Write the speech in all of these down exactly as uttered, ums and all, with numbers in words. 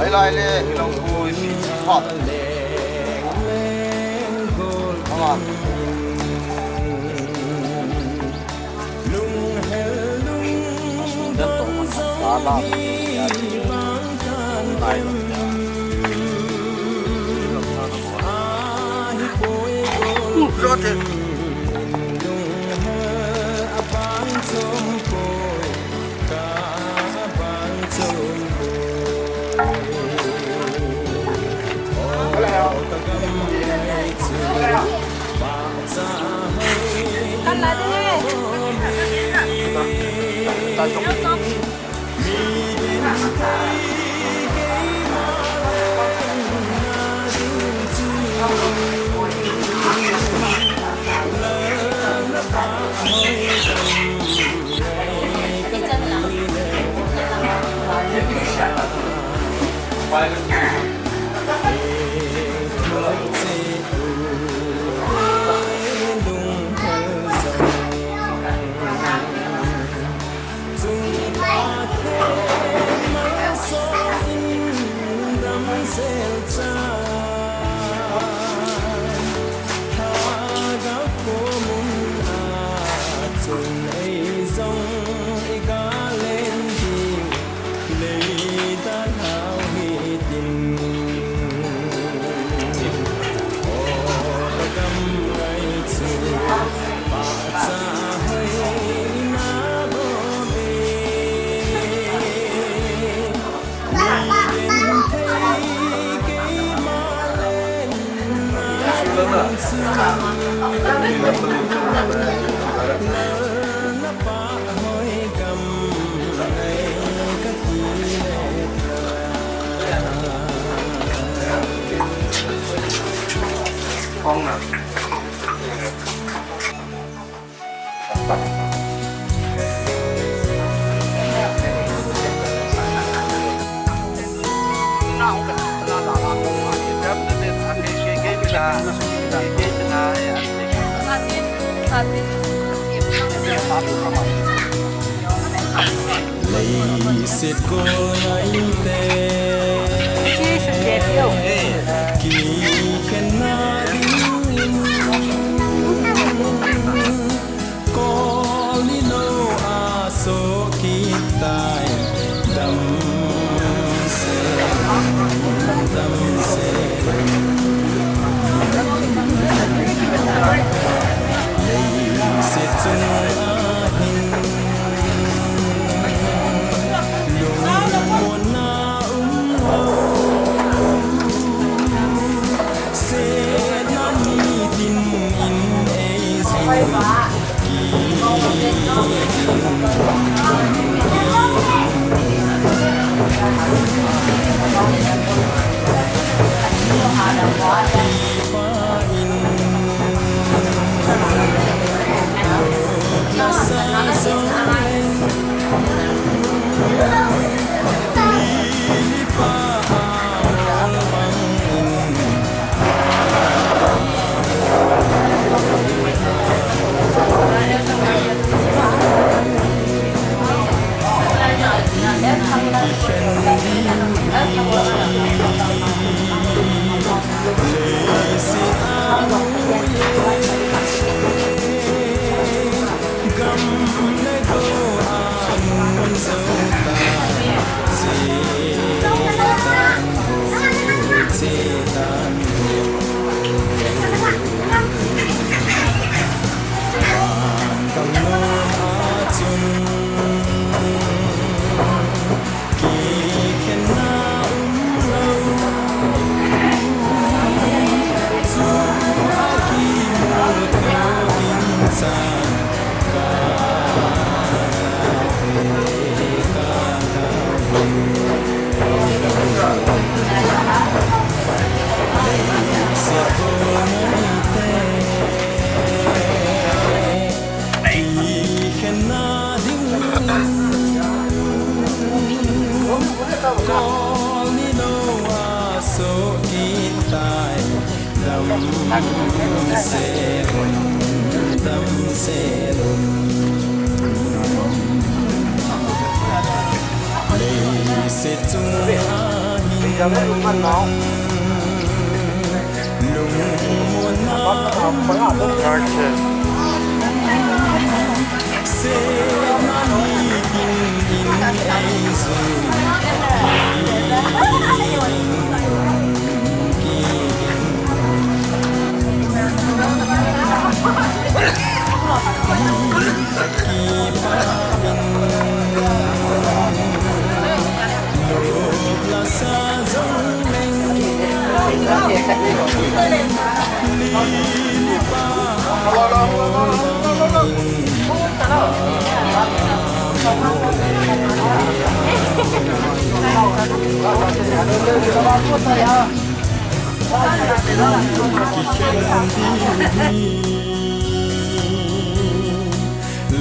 Ai lai le, long ko si si thot. Mama. Sunda to man sa la. Nai. Rote. Leiset ko ngai te, ki khen na ding, kol ni lo a so ki tai, dam se, dam se. Leiset chung a hin, lungmon a um lo, setna nitin in ei zui.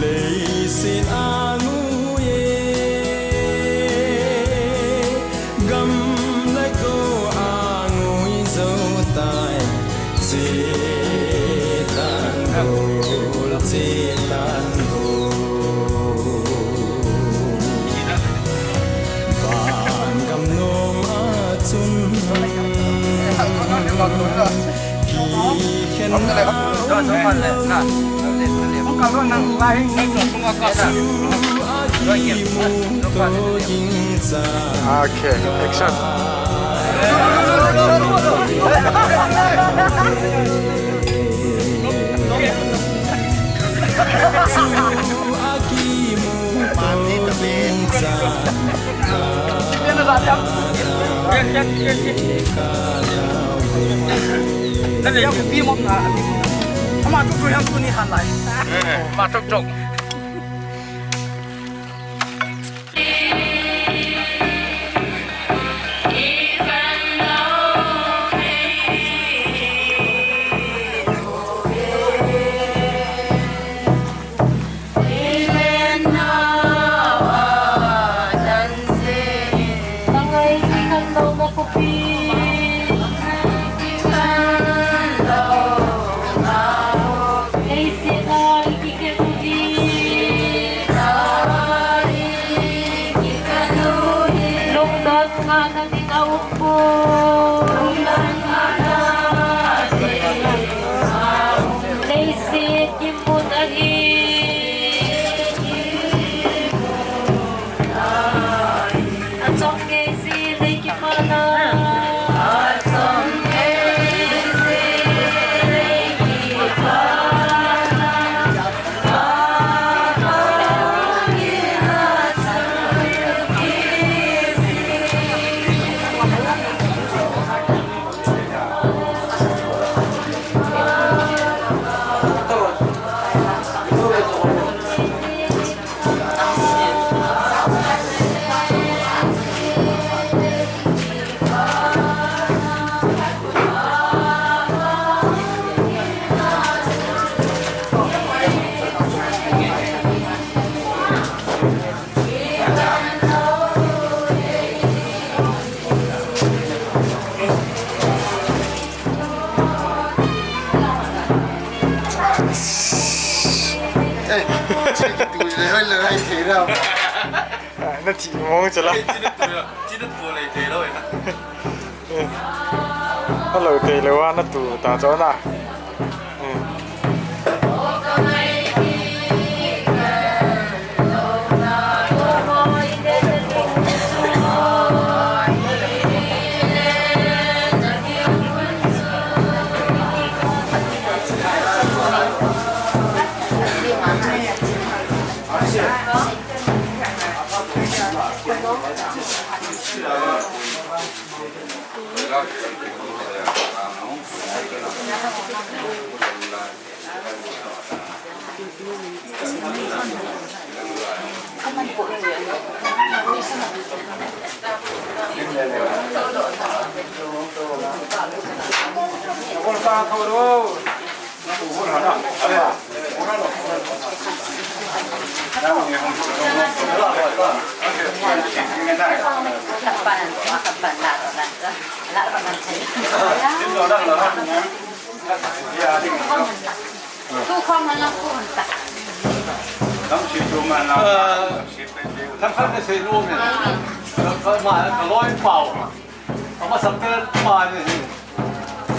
Leiset a ngui e, gam le go a ngui zo tai. Che tan go, che tan go. Van gam nom a chun Okay, action. Ama tuk tuk. Leiset kimu ahi. Achom ngei jin nei kipana. Eh, chi kitu le, hoi le, hai thei lou. Ah, na thi mong chala. Eh, chi na tu le, chi na tu le thei lou, eh. Eh. Hello, thei lou a na tu ta chu na. Eh. Thu khom hana ku hon ta. Lam si tu ma na. Tham khat ka sei nom e. Ka, ka ma, ka loi pau. Ama sam te pa ni hi.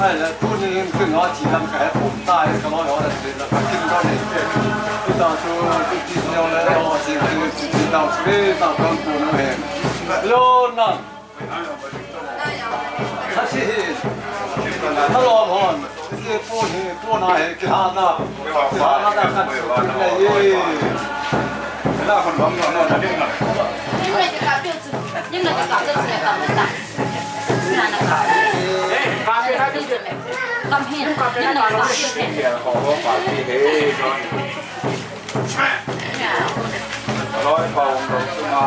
Ai la, tuni hin kin no chi lam ka he pum ta, ka loi ho la sei la, ka kin no ni te. Tu ta tu, tu chi no le, ho chi, chi, chi, chi, ta, chi, ta, ta, tu no he. Lo na. Kasi hi, hello, hon. Ki pu hi, pu na hi, ki ha na. Ki ha na da kan su ki na ye. Na hon bang no, no, na ding na. Ning na ka pyo chu, ning na ka ka chu, ka ka ta. Na na ka. Eh, ka pe na chu. Kam hi, ning na ka pyo chu. Ya, ko ko pa ki he, no. Loi pa um lo chu ma.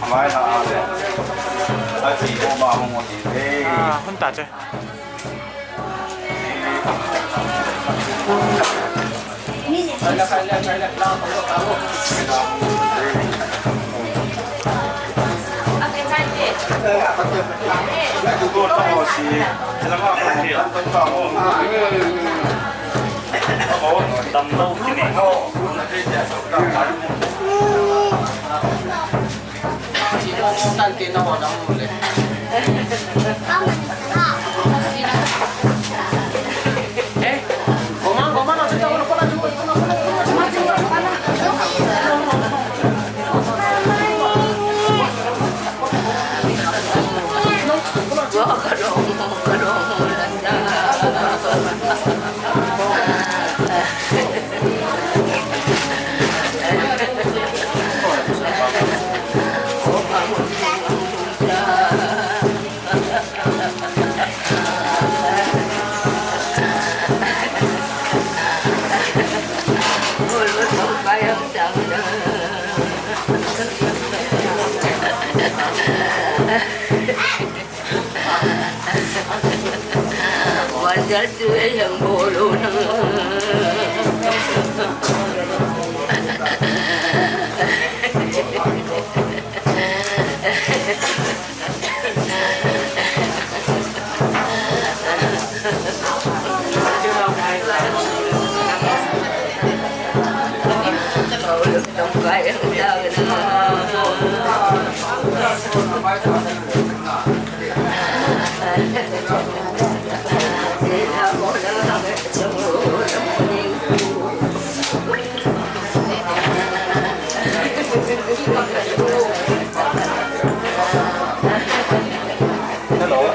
Amai na a le. A chi mo ma mo mo ti le. Ah, hun ta che. Tam lo kini. Wajal tu yang bolu na. Hello.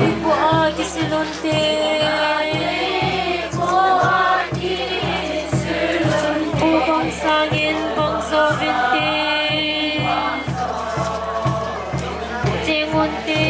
Ipu a kisilun te. Ubang sangin bang zovin te. Chingun te.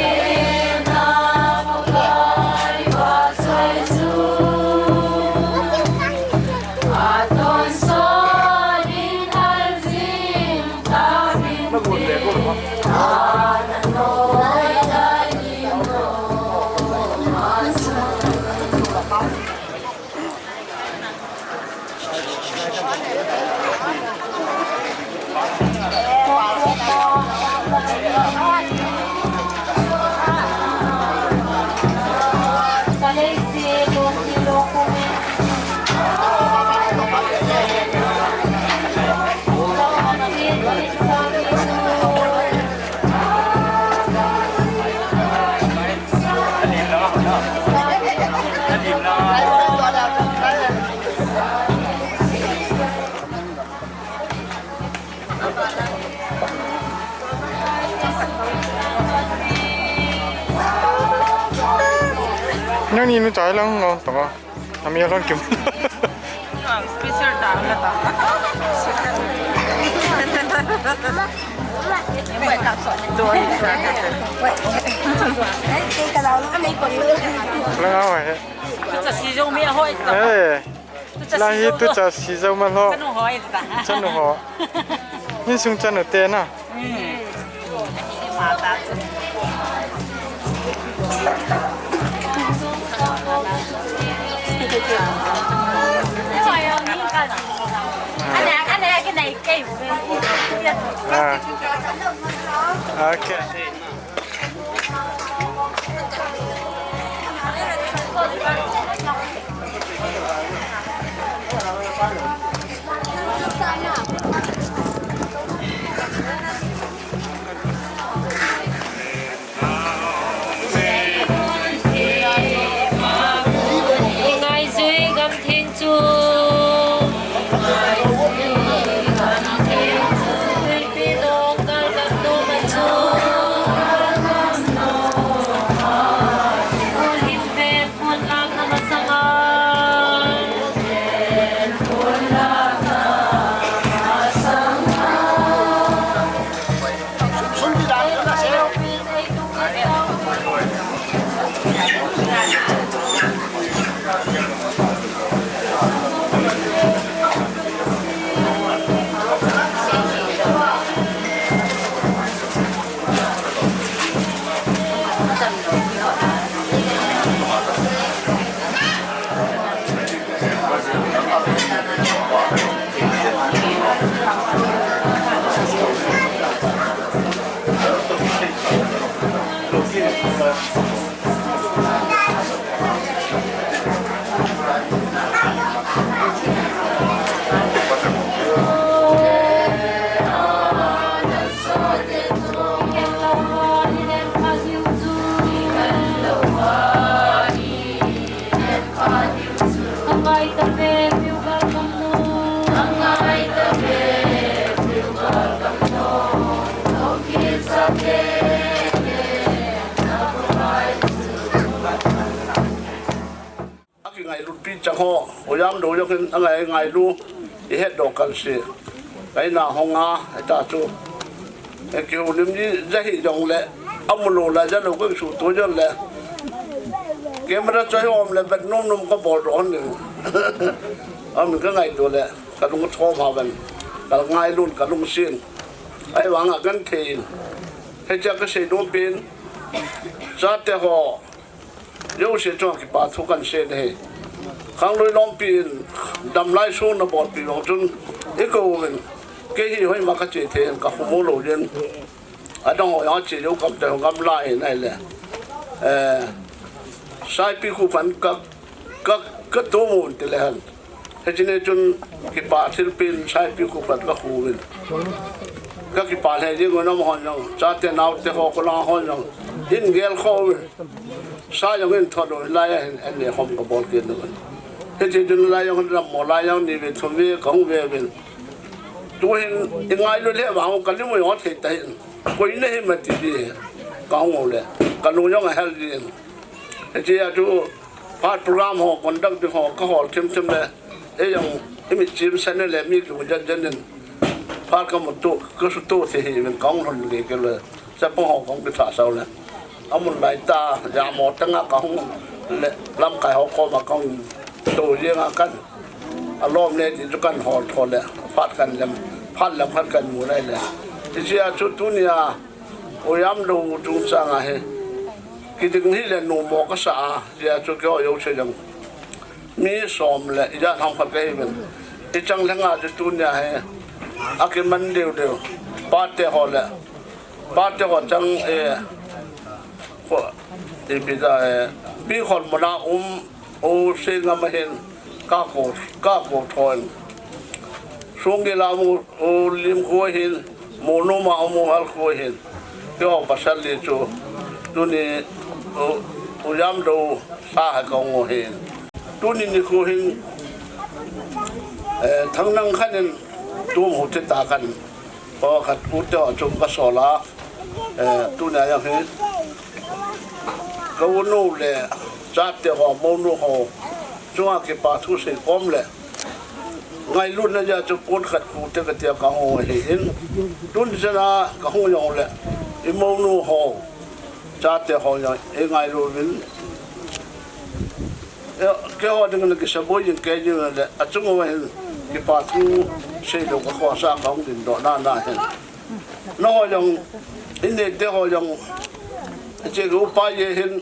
Nangni nu chai lang lo tong a. Ami alon kim. Special ta la ta. Lang a wai. Tucha si jong mi a hoi ta. Eh. Tucha si jong lo. Tucha si jong ma lo. Chanu hoi ta. Chanu ho. Insung chanu te na. Hmm. Ma ta chu. Ah. Okay. Ngaijui gamtheng chu. Tuipi dong kal dam dom a chu. Himven pon lakna masanga. Akingailutpi chang ho, u Jamdou jong hin angai ngailu, ihet doh kal se. Kaina hong a, hita chu. E kihoulim ji, ja hi jongle, amu lou la, ja lou ka suhto jongle. Camera choi hom le, bet nom nom ka bol doh hon ding. Amin ka ngaito le, ka lung thom ha ven. Ka ngailun, ka lungsin. Ahivang a kan thei in. Hichea ka seinom pen. Chate ho. Jouse chunga kipa thu kan sei ahi. Khanglui Lompi in damlai sung na bolpi vang chun i kou uvin. Kei hi hoima ka che thei in ka hmu lou jin. Adang ho jong che jou kam te ho gamla in ahile. Eh, Saipi khu khan ka, ka, ka tum un ti le hen. Hiche ni chun kipa thilpin Saipi khu khat ka khu uvin. Ka kipa lheh jeng un amaho jong, chate naote ho, kolang ho jong, in gel kho uvin. Sa jong in thot uvin, lai a hin, an neh khom ka bol kit uvin. Hiche chun lai jong hin ram mo, lai jong ni ve thum ve, ka hung ve uvin. Tu hin, i ngailu le vang, ka lim u jong thei ta hin. Koi na hi ma ti di, ka hung u le, ka lung jong a hel di hin. Hiche a chu, phat program ho, conduct ding ho, ka hol thim thim le, ei jong, i mit chim san le, mi kimu jen jen in, phat ka mu tu, ka su tu thei hi, min ka hung lhon le ke le, chapang ho ka hung kithah sau le. Amun lai ta, jamo teng a ka hung le, lamkai ho koma ka hung to jeng a kan, alom le ti chu kan hol tho le, phat kan lem, phat lem khat kan mu lai le. Hiche a chu tunia, U Jamdou chungchang a hi. Kiding hi le numo ka sa a, tia chu keiho jouse jong. Mi som le, ijat ham khat ka hi uvin. I chang lheng a chu tunia hi. A kiman deu deu. Pate ho le. Pate ho chang, eh, ko, ipi ta, eh, Pi Khon muna um, U Singam ahin, ka ko, ka ko thon. Sunggil a um, U Limkhu ahin, Monuma um, U Halkhu ahin. Keiho pasal li chu, tuni, U, U Jamdou sa ha ka hung u ahin. Tuni nikho hin, eh, Thangnang khan in, tum hu te ta khan. Pawkhat u te ho chung ka sol a, eh, tunia jong hi, ka unu le, chate ho, monu ho, chunga kipa thu sei khom le, ngailutna jeh a chu pon khat khu te ka tia ka hung u ahi in, tun chan a ka hung jong le, i monu ho, chate ho jong, i ngailu uvin, Eh, keiho ding le kisaboi jing kei jing le, achung uva hin kipa thu seilou ka khohsah ka hung dingdoh na na hin. Nangho jong, in neite ho jong, hiche ka upa je hin,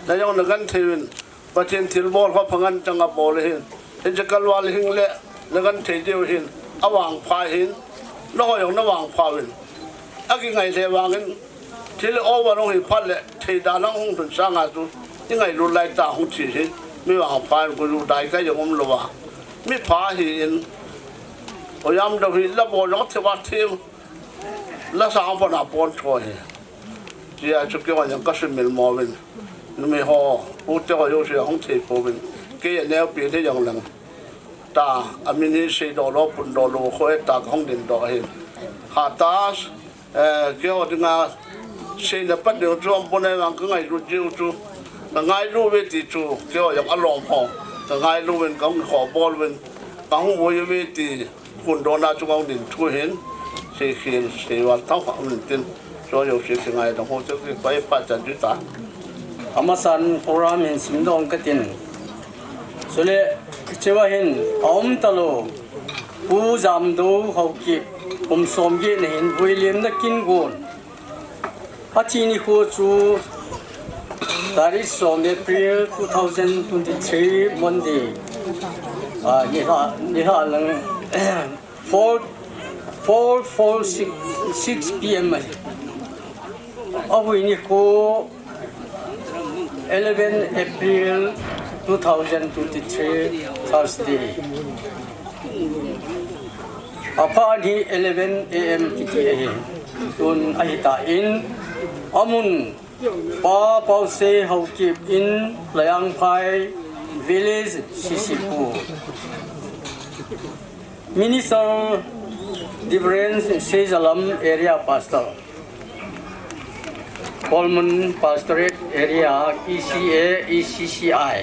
na jong na genthei uvin, Pathen thilbol ho pha ngen chang a bol ahin. Hiche kalval hing le, na genthei diu hin, avangphat hin, nangho jong navangpha uvin. Akingai le vangin, thil over hung hi phat le, thei dan lang hung lhun sanga chu, ingailut lai tah hung thi hi, mi vangpha in kulu dai kai jong umlouva. Mi pha hi in, Oyamdou hi la bol jong thei va thei, la sang pon a pon tho hi. Tia chu keiho jong ka sumil mo uvin. Numei ho, u te ho jouse hung thei pouvin. Kei a neo pi thei jong leng. Ta, a min hi seidoh lou, phondoh lou, kho e ta ka hung dingdoh ahi. Hatas, eh, keiho dinga seina pat ding chu, ampon e vang ka ngailut jiu chu. Ka ngailu uve ti chu, keiho jong alom ho. Ka ngailu uvin, ka hung kho bol uvin. Ka hung voi uve ti, phondohna chu ka hung din thu hin. Sei khin, sei val thau ka hung tin. Cho jouse sei ngai dong ho chu, pai pa chan chu ta. Amasan program hin simdoh ka tin. Chule, chua hin, aum talou. Pu Jamdou Haokip, kum som get na hin, vuilimna kin gon. Athi nikho chu, tarik som April two thousand twenty-three, Monday. Ah, nilhah, nilhah lang, four, four, four, six, six P M ahi. Avui nikho, eleven April two thousand twenty-three, Thursday. Aphat hi eleven A M kiti ahi. Tun ahitan, amun Pa Pausei Haokip in Layangphai Village Sisipu. Minister Reverend Seizalam Area Pastor. Kolmun Pastorate Area, E C A, E C C I.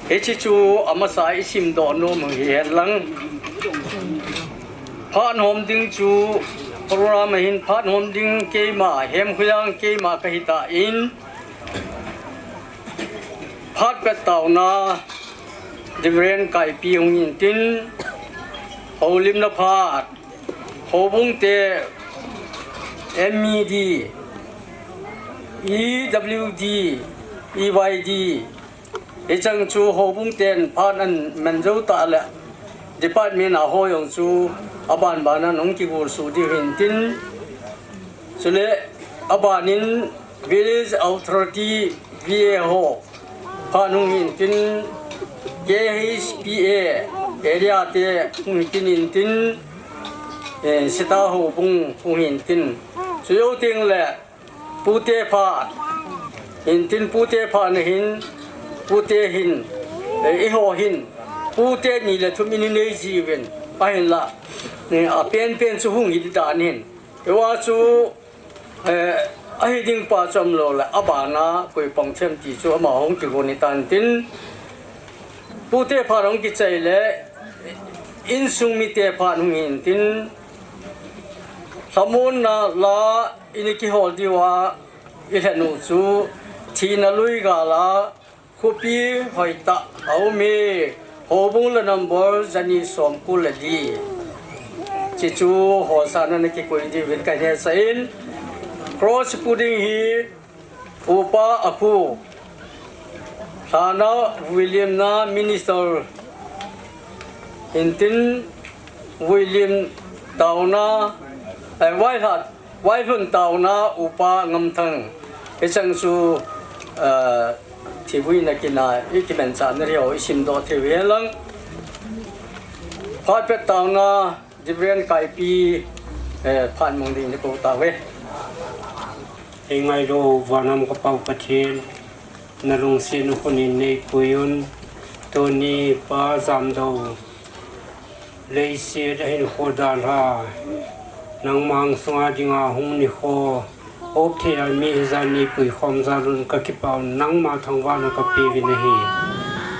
Hiche chu amasa isimdoh nom u hihen lang. Phat hom ding chu program a hin phat hom ding keima, Hemkhoilang keima kahitan. Phat pet taona, Reverend Kaipi hung hintin, houlimna phat, houbung te, M E D, E W D, E Y D, hicheng chu houbung ten phat aman jou tah le, department a ho jong chu aban ban a hung kigolsuh diu hintin, chule aban in Village Authority V A ho phat hung hintin, K H P A area te hung hintin, eh, Seta houbung hung hintin. Chujou teng le pute phat hintin, pute phat na hin, pute hin, eh, eiho hin, pute ni le thum inei jiuvin, ahinla, eh, apen pen chu hung hi dan hin. Eiho chu, Eh, ahi ding pa chu umlou le, abana koi pang them ti chu ama hung kigon hitan tin. Pute phat hung kichai le, insung mite phat hung hintin. Lhamonna la in kihol diuva, ilhen u chu, thina lui gal a, khopi hoitah a um e, houbung la number jani somko le li. Hichu holsahna a nakikoi diuvin kahin hetsah in, cross pu ding hi, Upa Akhu, Lhana vuilimna minister hintin, vuilim taona, eh, vaihlat Vailhun taona Upa Ngamthang, hicheng chu, eh, thivuina kin a ikimanchahna riho isimdoh thei u hihen lang. Phat pet taona Reverend Kaipi, eh, phat mang ding nakou tauve. Eingailu van a um ka Pa u Pathen, nalungsetna khun in neipui un, tuni Pa Jamdou leiset a hinkho dalha, nangma angsunga dinga hung nikho, op thei a mi hijat neipui khom jal un kakipah un, nangma thangvahna kapeuvin ahi.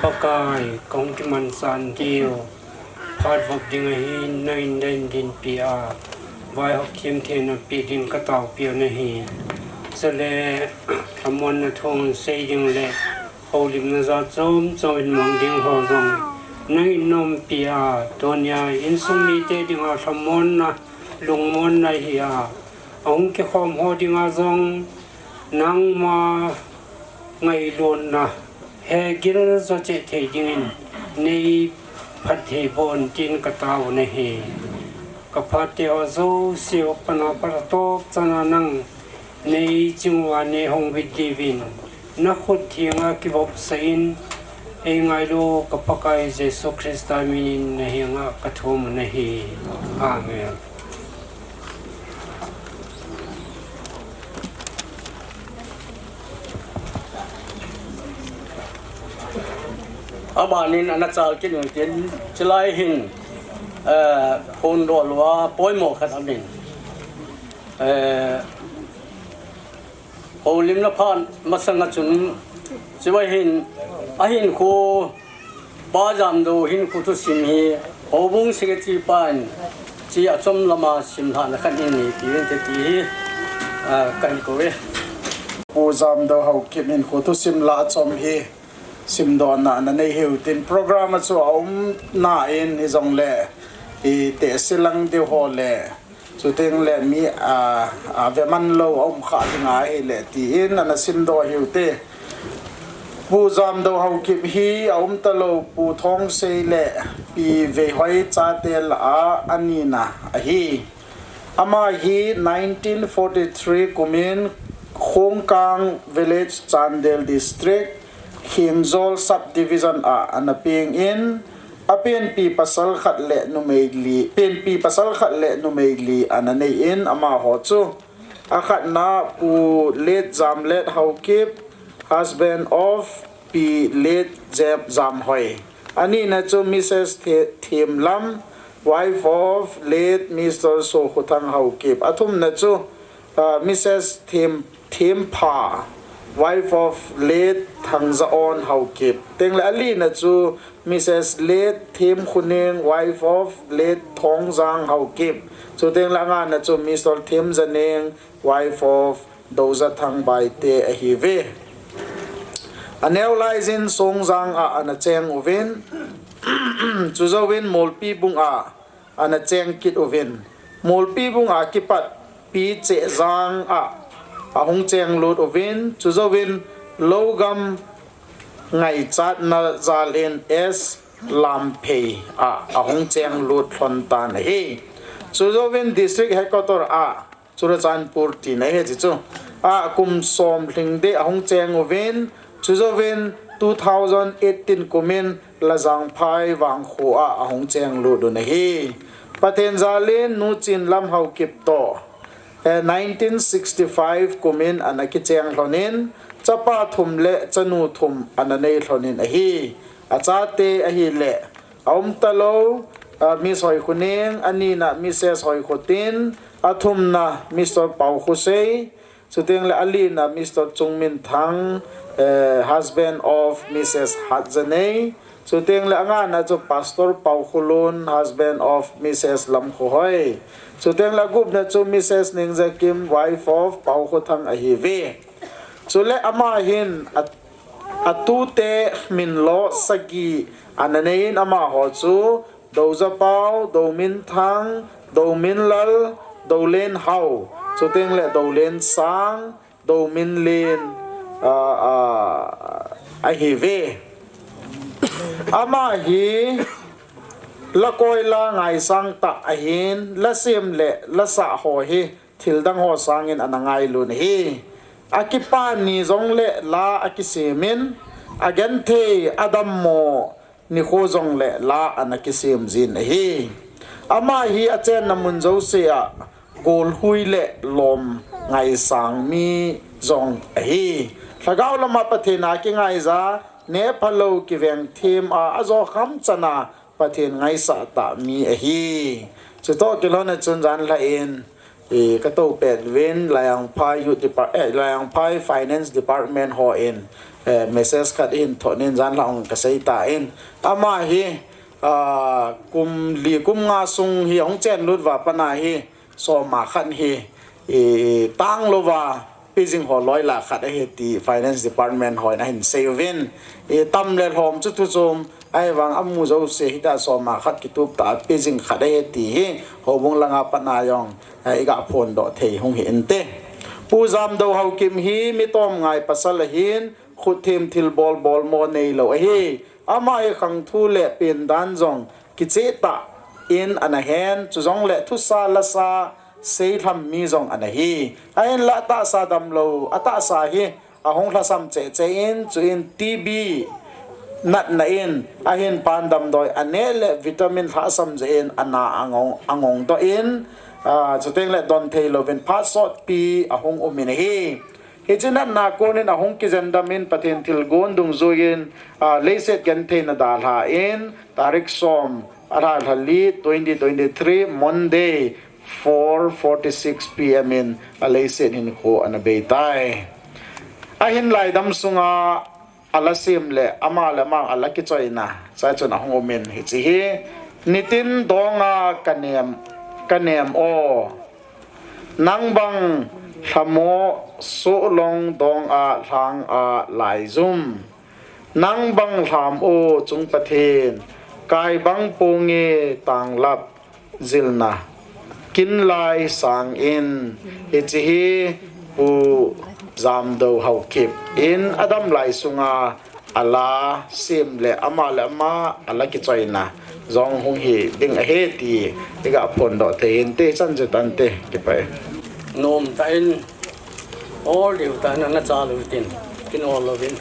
Pakai, kahung kimanchah diu, phat vop ding ahin, nangin neihin dinpi a, vaihop themtheina peh din kataopiu ahi. Chule, lhamonna thu sei ding le, houlimna jat chom chom in mang ding ho jong nangin naumpi a, tunia insung mite dinga lhamonna, lungmonna hi a, ahung kikhom ho dinga jong nangma ngailutna hegil jo cheh thei dingin neiphattheiboh un tin katao nahi. Ka phate ho jouse u pana para top chana nang nei ching uva nei hong vit diuvin, na khut thenga kivopsa in, ei ngailu ka Pakai Jesu Christa minin na henga ka thum u ahi. Amen. Abanin ana chal kit uvin tin, chulai hin, eh, hon do lua poimo khat amin. Eh, holimna phat masanga chun, chua hin, ahinkho, Pa Jamdou hinkho thusim hi, houbung secretary pan, chi achom lama simlhahna khat in neipiu hite ti hi, ah, kahin kou e. Pu Jamdou Haokip hinkho thusim lah achom hi, simdohna ana nei hiu tin program a chu aumna in hijongle, i tehse lang diu ho le, chuteng le mi, a, a, ve man lou a um kha ding ahile, tiin ana simdoh hiu te. Pu Jamdou Haokip hi a um talou Pu Thongsei le Pi Veihoi chate lah a anina ahi. Ama hi nineteen forty-three kumin Khongkang Village, Chandel District, Khengjol Subdivision a ana peng in, a penpi pasal khat le numei li, penpi pasal khat le numei li ana nei in amaho chu. A khatna Pu Late Jamlet Haokip, husband of Pi Late Jam-, Jamhoi. A nina chu Missus The-, Themlam, wife of late Mister Sokhuthang Haokip. A thumna chu, uh, Missus Them-, Thempha, wife of late Thangjaon Haokip. Teng le a lina chu Missus Late Themkhuneng, wife of late Thongjang Haokip. Chuteng le a ngana chu Mister Themjaneng, wife of Doujathang Baite ahiuve. A neo laiyin Songjang a ana cheng uvin, chujouvin Molpibung a ana cheng kit uvin, Molpibung a kipat Pichehjang a ahung cheng lut uvin, chujouvin Logam ngaichatna jal in S Lamphei a ahung cheng lut lhon tan ahi. Chujouvin District Headquarter a, Churachandpur tina ahi hiche chu, a kum som lhing deh ahung cheng uvin, chujouvin two thousand eighteen kumin Lajangphai Vangkho a ahung cheng lut un ahi. Pathen jal in Nu Chinlam Haokip toh, eh, nineteen sixty-five kumin ana kicheng lhon in, chapa thum le chanu thum ana nei lhon in ahi. A chate ahile, a um talou, ah, Miss Hoikhoneng, a nina Missus Hoikhotin, a thumna Mister Paokhosei, chuteng le a lina Mister Chungminthang, eh, husband of Missus Hatjanei, chuteng le a ngana chu Pastor Paokholun, husband of Missus Lamkhohoi, chuteng le a gupna chu Missus Nengjakim, wife of Paokhothang ahiuve. Chule ama hin a, a tute min lo sagi ana nei in amaho chu Doujapao, Douminthang, Douminlal, Doulenhao, chuteng le Doulensang, Douminlen, a, a, ahiuve. Ama hi la koi la ngaisang tah ahin, la sem le la sah ho hi thildang ho sangin ana ngailu ahi. A kipa ni jongle la akisem in, a genthei a dammo nikho jongle la ana kisem jin ahi. Ama hi a chenna mun jouse a golhui le lom ngaisang mi jong ahi. Lhagao lama Pathen a kingaija, nephalou kiveng them a, a jo kham chana Pathen ngaisah tah mi ahi. Chutoh kilhon a chun janhi in, eh, ka tou pet uvin, Laiangphai Youth Depart-, eh, Laiangphai Finance Department hon, eh, message khat ahin thot in janhi ong ka sei tan. Ama hi, ah, kum li kum nga sung hi ahung chen lut uva pat a hi, soma khat hi, eh, tanglouva, pejing ho loi lah khat ahi ti Finance Department hon ahin sei uvin. Eh, tam le lhom chu thu chom, ahivang amu jouse hita soma khat kitup tah a pejing khat ahi ti hi, houbung langa pat a jong, eh, i ga phondoh thei hung hi inte. Pu Jamdou Haokip hi mi tomngai pasal ahin, khut them thilbol bolmo neilou ahi. Ama hi khangthu le pendan jong kicheh tah in ana hen, chujongle thusa lasa seilham mi jong ana hi. Ahinla atahsa damlou, atahsa hi ahung lhasam cheh cheh in, chuin T B natna in ahin pan damdoi aneh le vitamin lhasam jeh in ana angong, angong doh in, ah, chuteng le don thei louvin phat sotpi ahung um in ahi. Hiche natna konin ahung kijen dam in Pathen thilgon dungjuiyin, ah, leiset gentheina dalha in, tarik som, alha lha li, twenty twenty-three, Monday, four forty-six P M in aleiset hinkho ana beitai. Ahin laidam sunga ala sem le ama le ama ala kichoina, chua chun ahung um in hiche hi, nitin donga kanem, kanem o. Nang bang lhamo sohlong donga lhanga laijum. Nang bang lham o chung Pathen, kai bang ponge tanglap jilna. Kin lai sangin, hiche hi Pu Jamdou Haokip in adam lai sunga ala sem le ama le ama ala kichoina jong hung hi ding ahi ti iga phondoh thei inte, chan chu tante, kipah e. Nom tah in, ol diu tah in ana cha lou tin, kin ol louvin.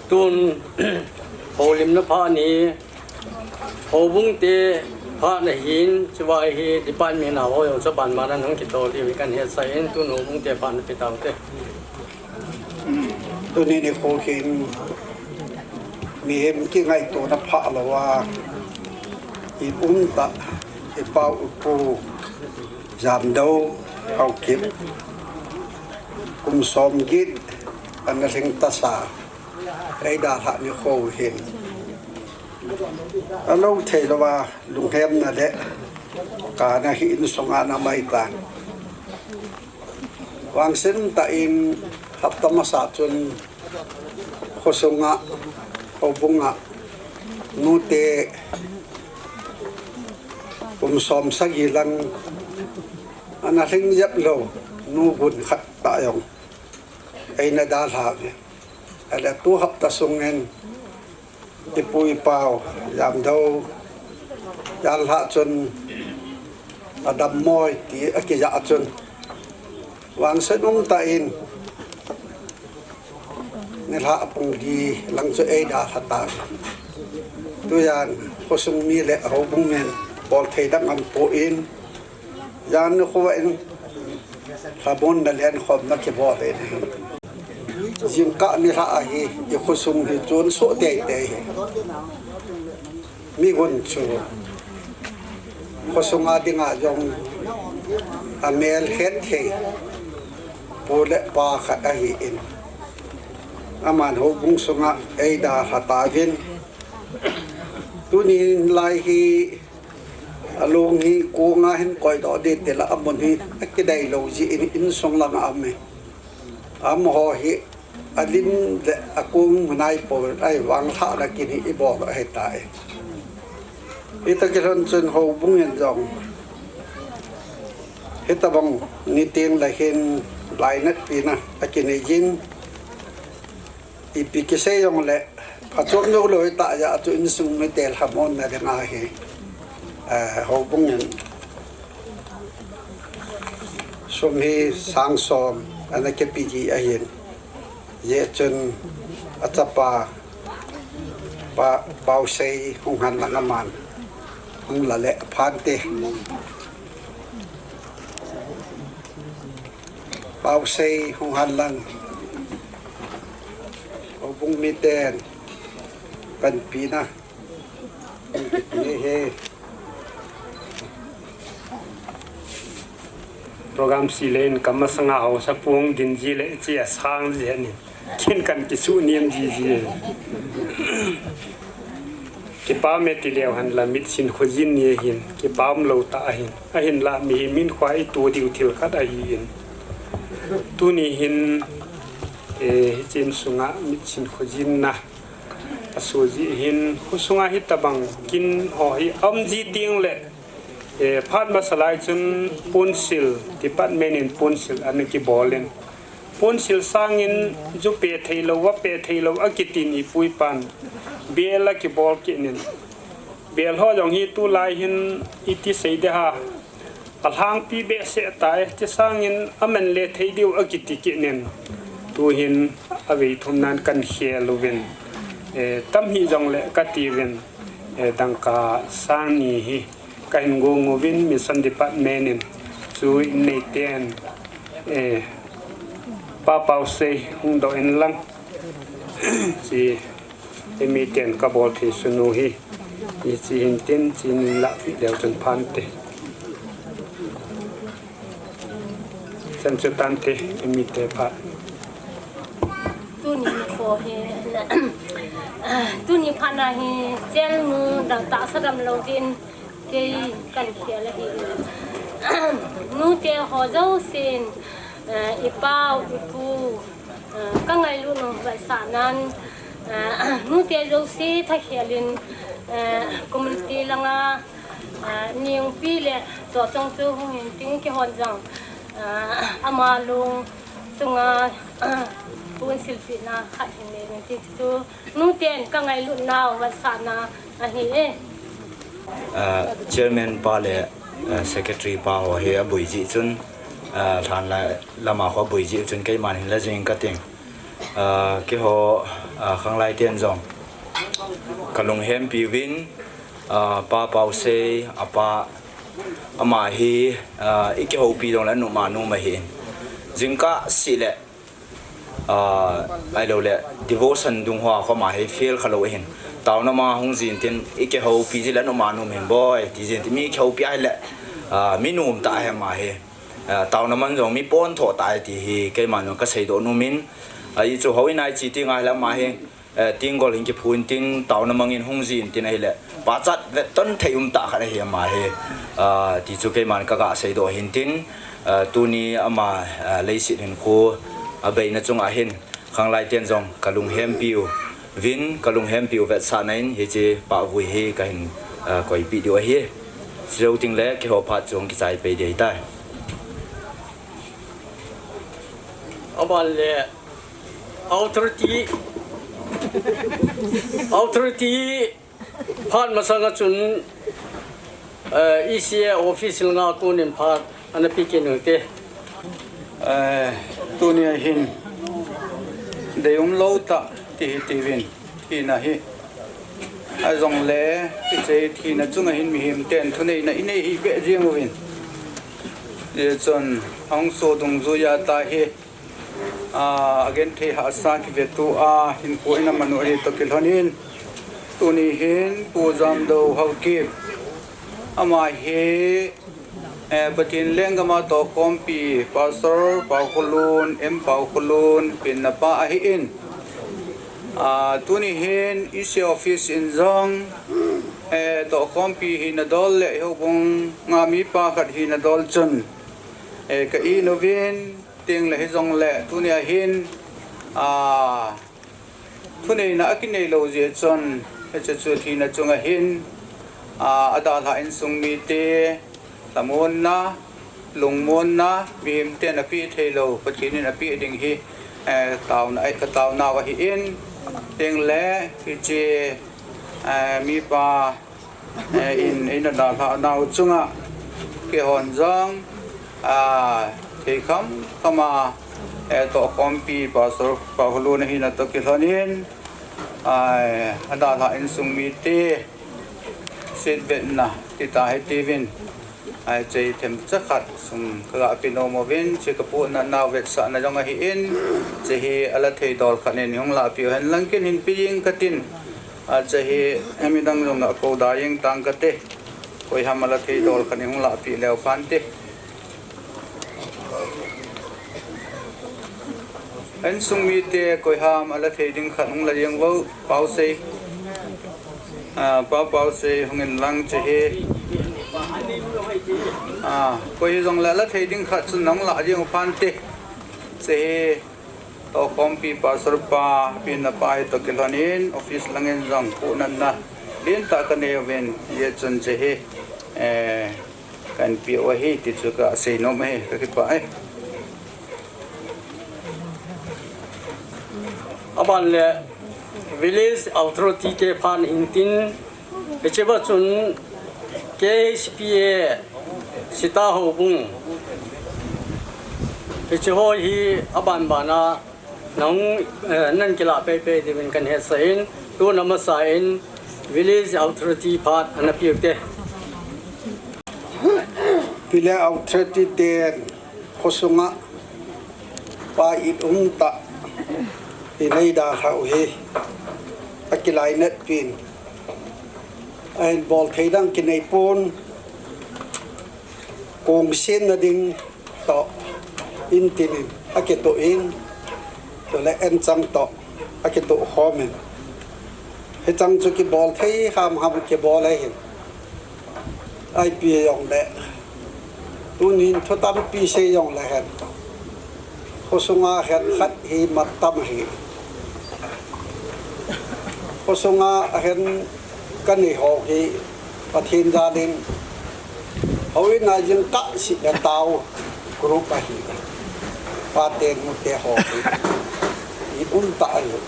Tun, holimna phat ni, houbung te phat na hin, chua hi department a ho jong chu ban ma nan hung kitol diu hi kan hetsah in, tun houbung te phat na pe taute. Tuni nikho hin mihem kingaitona phah louva, i um tah, i pau, i pu, Jamdou Haokip, kum som get ana lhing tasa, eidalhah nikho hin, alou thei louva, lunghemna le kana hi insunga ana mai tan. Vangset tah in hapta masa chun khosunga, houbunga, nute kum som sagi lang ana lhing jep lou, nu gun khat tah jong eina dalha uve. Ahile tu hapta sungin i pu i pau, Jamdou, dalhah chun adammo ti akijah chun, vangset um tah in, nilhah pung li lang chu eidalha tauve. Tujan, khosung mi le houbung min, bol thei dang aumpoi, jan nikho in, lhamonna lenkhomna kibol in ahi. Jingkah nilhah ahi, i khosung hi chonsoh teitei hi. Mi gun chu khosunga dinga jong amel het thei pu le pa khat ahin, aman houbung sunga eidalha tauvin, tuni lai hi along hi konga hin koidoh ding tila amun hi akidei lou jeh in, insung langa aume. Amaho hi alim le akong mu naipou, ahivang lhahna kin hi ibol ahitai. Hita kilhon chun houbung in jong hitobang niteng le hin lainatpina akinei jin, ipi kisei jongle phachom joulou hitah jeh chun insung mite lhamonna dinga hi, eh, houbung in sum hi sang som ana kipe ji ahin, hijeh chun achapa Pa Pausei hung hen lang aman hung la le aphante. Pausei hung hen lang, houbung miten panpina hung kipe ahi. Program sile in kamasanga haosapu hung din ji le, hiche asang ji ahin, ken kan kisuh nem jiji. Kipah me tileu henlang mitsin khojin ni ahin, kipah umlou tah ahin, ahinla mihem hinkhoa ito diu thil khat ahin, tuni hin, eh, hiche insunga mitsin khojinna asoh jeh hin, khosunga hitobang kin ho hi aum ji tengle, eh, phat masa lai chun ponsil, department in ponsil ana kibol in, ponsil sangin ju pe theilou, va pe theilou akitin, ipu ipan bel akibol kit in, Bel ho jong hi tulai hin iti sei de ha. Alhangpi behseh tai, ti sangin aman le thei diu akiti kit nin. Tuhin avei thum nan kan khel uvin. Eh, tam hi jong le kati uvin. Eh, dangka sang ni hi kahin gong uvin mission department in. Chu in nei ten, eh, Pa Pau Sei hung doh in lang. Chi Emi ten ka bol thei sunu hi. Hichi hin tin, chi nin la pi leu chun phan te. Chan chu tan te, emi te pha. Tuni ni ko hi, tuni pha na hi, chel nu dang ta sa dam lo din, kei kan khel ahi. Nu te ho jo sin, eh, i pau, i pu, eh, ka ngailut nung vetsahnan, eh, nute jouse thakhelin, eh, community langa, eh, ningpi le chawchang chu hung hin ting kihon jong, eh, ama lung chunga, eh, pun silpina khat hin le nung ti chu nuten ka ngailut nau vetsahna ahi e. Ah, chairman pa le, ah, secretary pa ho hi aboi jeh chun, ah, lhan la, lama ho aboi jeh chun keiman hin la jing ka ting. Ah, keiho, ah, khanglai ten jong ka lunghempi uvin, ah, Pa Pau Sei, apa, ama hi, ah, i kihoupi jong le numa numa hin. Jingkah seh le, ah, ahilou le, devotion dung hoa kho ama hi fail kha lou ahin. Taona ma hung jin tin, i kihoupi ji le numa numa hin boi, ti jin tin, mi kihoupi ahile, ah, mi num ta ahi ama hi. Ah, taona man jong mi pon tho ta ahi ti hi, keiman jong ka seidoh nom in, ah, i chu houin a i chi ti ngai le ama hi, eh, tinggol hin kiphun tin, taona mangin hung jin tin ahile, pachat vetton thei um ta khat ahi ama hi, ah, ti chu keiman ka ga seidoh hin tin, ah, tuni ama, ah, leiset hin khu, ah, abeina chunga hin, khanglai ten jong ka lunghempi uvin, ka lunghempi u vetsahna in, hichi pahvui hi ka hin, ah, koipi diu ahi. Chujou ting le, keiho phat chu hung kichai pei ding ahitai. Aban le, authority, authority, phat masanga chun, eh, E C A office langa konin phat ana pe kit nung te. Eh, tuni a hin deium lou ta ti hi tiuvin, thina hi. Ahijongle, hiche thina chunga hin mihem ten thuneina i nei hi beh jing uvin. Hichun, ahung so dungjuiya ta hi, ah, agenthei hahsa kivetu a, hinkho in amanu ahi toh kilhonin, tuni hin Pu Jamdou Haokip, ama hi, eh, Pathen lenggam a tohkhompi, Pastor Paokholun, M Paokholun, penna pa ahin. Ah, tuni hin E C office in jong, eh, tohkhompi hina dol le houbung a mipa khat hina dol chun, eh, ka in uvin, Tengle hijongle, tuni a hin, ah, thuneina akinei lou jeh chun, hiche chu thina chunga hin, ah, adalhah insung mite, lhamonna, lungmonna, mihem ten apeh thei lou, Pathen in apeh ding hi, eh, taona, eh, ka taonau ahin, tengle, hiche, eh, mipa, eh, in, in adalhah nau chunga, keihon jong, ah, thei kham kham a, eh, tohkhompi Pastor Paokholun ahina toh kilhonin, ah, adalhah insung mite, setvetna, ti ta hitiuvin, ah, hiche themcha khat sum ka ga pe nom uvin, hiche ka puhnat nau vetsahna jong ahin, hiche hi ala thei dol khat in hung lahpeh u hen lang ken hin pe jing katin, ah, hiche hi, eh, midang jong ga kou da jeng tang kate. Koiham ala thei dol khat in hung lahpeh leu phante. Insung mite koiham ala thei ding khat hung la jeng vo, Paosei. Ah, Pa Paosei hung in lang hiche hi. Ah, koi hijongle ala thei ding khat chun hung la jeng u phante. Hiche hi. Tohkhompi Pastor pa, penna pa hi toh kilhonin, office langin jong puhnatna lentah ka nei uvin, hijeh chun hiche hi, eh, kan pe u ahi, ti chu ka sei nom e, ka kipah e. Aban le, village authority te phat hin tin, Hiche va chun K H P A Sita Houbung, hiche ho hi aban bana nang, eh, nan kilah pei pei diuvin kan hetsah in, tuna masa in Village Authority phat ana piu te. Village Authority ten khosunga pa it um tah hi nei da kha u hi akilainat pin. Ahin bol thei dang kinei pon, kong sen na ding toh in tin in akitoh in, chule en chang toh akitoh khom in. Hichang chu kibol thei ham ham kibol ahin. Ipi jong le, tunin thu tampi sei jong le hen, khosunga hen khat hi mat tam hi. Khosunga ahen kanei ho hi Pathen jalin houin a jingkah sih le tao group ahi. Pate nute ho hi i um tah ahi.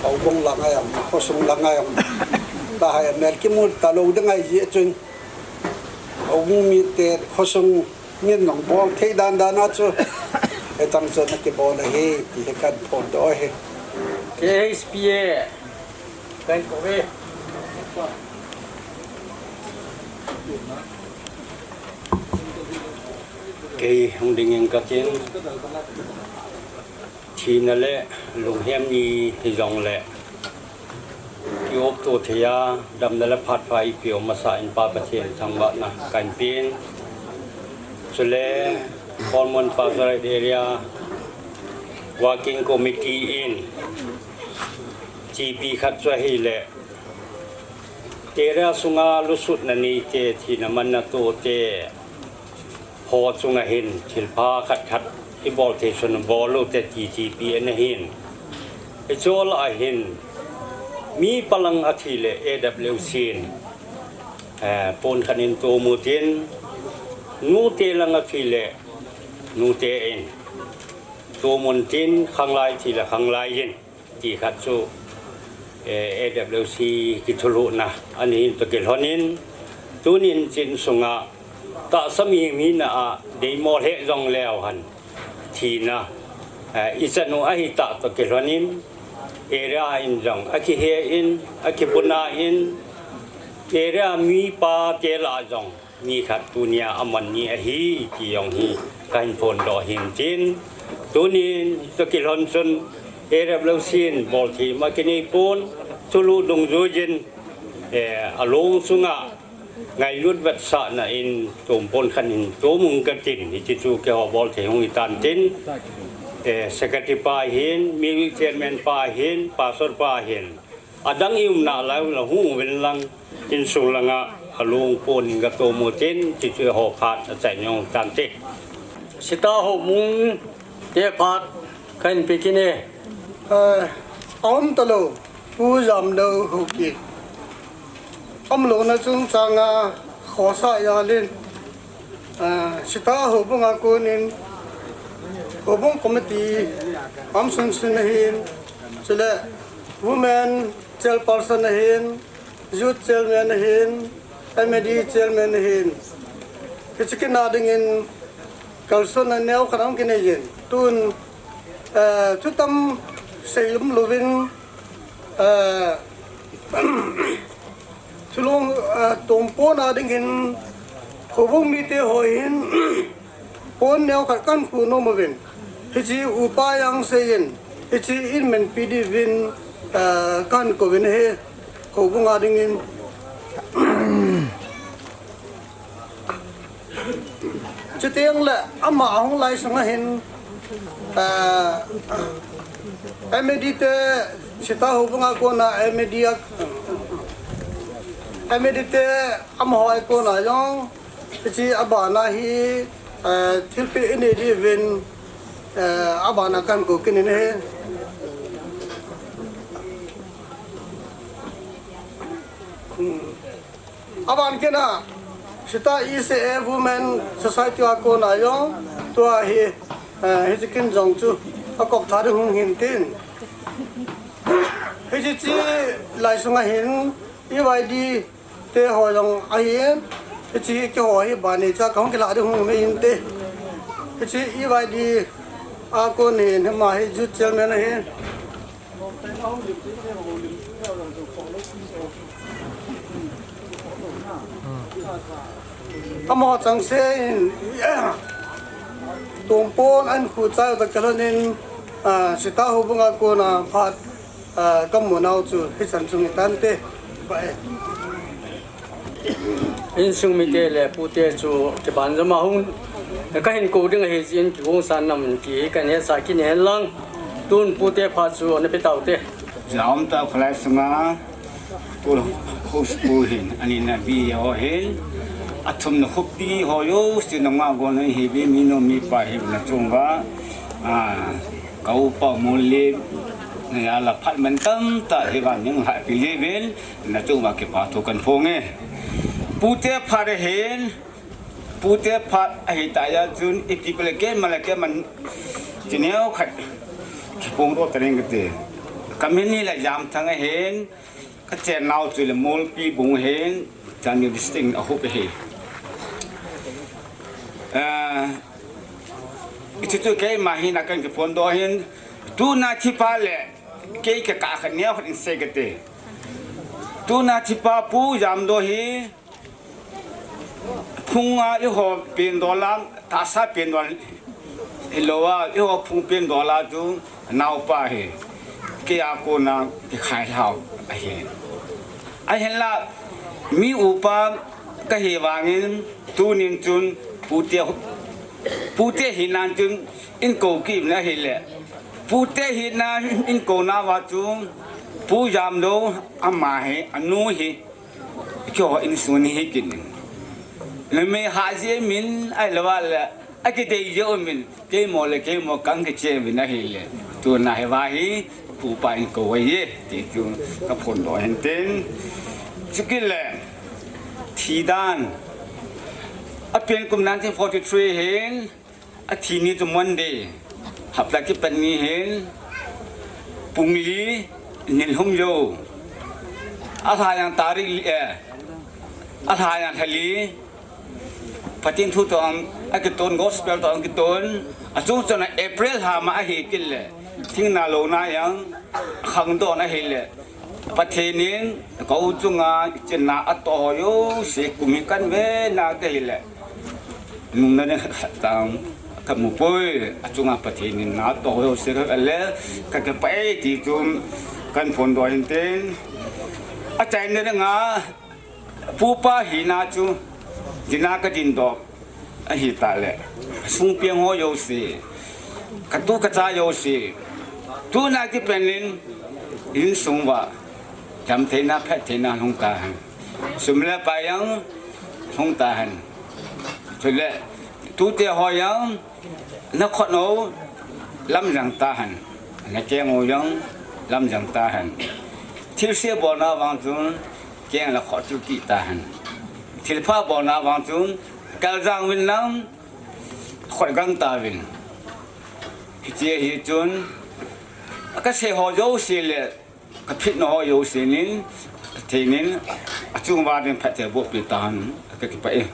Houbung lang a jong, khosung lang a jong, tahai mel kimu talou ding ahi jeh chun, houbung mite khosung min nong bol thei dan dan a chu, hichang chu na kibol ahi ti hi kan phondoh ahi. K H P A kan kou ve. Kei hung ding in ka tin. Thina le lunghem ni hi jong le, ki-op to thei a, damna le phat pha eipeu masa in Pa Pathen thangvahna kan pein. Chule, Kholmon Pastorate Area Working Committee in T P khat chu ahile, area sunga lusutna neite, thina manna tote, ho chunga hin thilpha khat khat i bol thei sun bol u te ti T P ana hin. Hiche lah a hin mi pa lang athi le A W C in, eh, pon khat in tomu tin, nute lang athi le nute in tomun tin, khanglai thi le khanglai in ti khat chu, eh, A W C kithulhuhna ahin toh kilhon in, tunin chin sunga tahsa mihem hina a deimo lheh jong leu hen, thina, eh, i chan u ahitah toh kilhon in, area in jong akihe in, akibuna in, area mipa te lah a jong mi khat tunia aman ni ahi ti jong hi kahin phondoh ahin tin. Tunin toh kilhon chun A W C in bol thei ma kinei pon, thulhuh dungjuiyin, eh, along sunga ngailut vetsahna in tompon khat in tomun ka tin, hiche chu keiho bol thei hung hitan tin, eh, secretary pa hin, music chairman pa hin, pastor pa hin, adang i umna lai u la hung uvin lang, insung langa along pon in ka tomu tin, hiche chu eiho phat achai nung tante. Sita Houbung te phat kahin pe kit e. Eh, aum talou, Pu Jamlou Haokip. Aumlouna chungchanga khosa jalin, eh, Sita Houbung a konin, Houbung Committee aum sunsun ahin, chule Women Chairperson ahin, Youth Chairman ahin, M A D Chairman ahin, hiche kit na dingin kalsonna neo khat ahung kinei jin. Tun, eh, thutam sei lum louvin, eh, thulong, eh, tompon a dingin, Houbung mite ho hin, pon neo khat kahin khu nom uvin. Hiche upa jong seiyin, hiche in min pe diuvin, eh, kahin kouvin ahi, Houbung a dingin. Chuteng le ama ahung lai sunga hin, eh, M A D te, Sita Houbung a kona M A D a, M A D te amaho a kona jong, hiche abana hi, eh, thilpeh inei diuvin, eh, abana kahin kou kit in ahi. Hmm. Aban kit na, Sita E C A Women Society a kona jong, tua hi, eh, hiche kin jong chu akop tha ding hung hin tin. Hiche chi lai sunga hin, E Y D te ho jong ahin, hiche keiho hi bani cha kahung kilah ding hung um inte. Hiche E Y D a kon hin hima hi youth chairman ahin. Amaho changse in, tumpon an khu chai ta kalon in, ah, sita ho bunga kona phat, ah, kamu nau chu hichan chung itante. Insung mite le pute chu kiban jama hung, kahin kou ding ahi jin kigong san nam ki kahin hetsah kit hen lang. Tun pute phat chu ana pe taute. Jaum ta khalai sunga, pu, pu, pu hin, ani na bi ho hin, athum na khopi ho yo, si na nga go na hi bi mi no mi pa hi na chung ba, ah, kau pa mu le, na ya la phat man tam ta hi ba ning ha pi le ben, na chung ba kipa thu kan phong e. Pute phat hin, pute phat ahi ta ya chun, ipi ko le ke ma le ke man, chi neo khat, kipung ro ta ring te. Ka min hi la Jamthang ahin, ka chen nau chu le Molpi bung hin, Chandigarh district a hup ahi. Ah, hichu chu keima hin a kan kiphon doh hin, tuna thi pa le, kei ka ka kha neo khat in sei kate. Tuna thi pa Pu Jamdoh hi, phunga eiho pen dola, tahsa pen dol, hilou a, eiho phung pen dola chu, naopa hi, kei a kona kikhai lhau ahi. Ahinla, mi upa kahi vangin, tunin chun, pute, pute hinan chun, in kou kit na hile. Pute hinan in kou nauva chu, Pu Jamdoh ama hi, anu hi, keiho insung hi kit in. Numei ha jeh min, ahilou le, akidei jeh min, keimo le keimo kan kiche min ahile. Tuna hi va hi, upa in kou ahi, ti chu ka phondoh hin tin. Chukit le, thi dan. Apen kum nineteen forty-three hin, athi ni chu Monday, hapta kipat ni hin, pung li, nilhum jou. Alha jong tarik li, eh, alha jong lha li, Pathen thu toh, akiton gospel toh, akiton, achung chun April lha ma ahi kit le, thingna louna jong, khangdon ahile, Pathen in, ka u chunga, chinna atoh ho jouse, kum hi kan ve na kahi le. Nung na ding khat tam, ka mu poi, achunga Pathen in na atoh ho jouse ka le, ka kipah e ti chu, kan phondoh hin tin. Achaina dinga, pupa hina chu, dinga ka dindoh. Ahi ta le, sung peng ho jouse, ka tu ka cha jouse, tuna kipat in, insung uva, damtheina, phattheina lhung tahen. Sum le pai jong lhung tahen. Chule, tute ho jong, na khut u, lamjang tahen. Na keng u jong, lamjang tahen. Thilse bolna vang chun, keng le khut chu kit tahen. Thilpha bolna vang chun, kaljang uvin lang, khut gang tauvin. Hiche hi chun, ka sei ho jouse le, ka phitna ho jouse in, thei in, achung uva ding phatthei boh peh tahen, ka kipah e.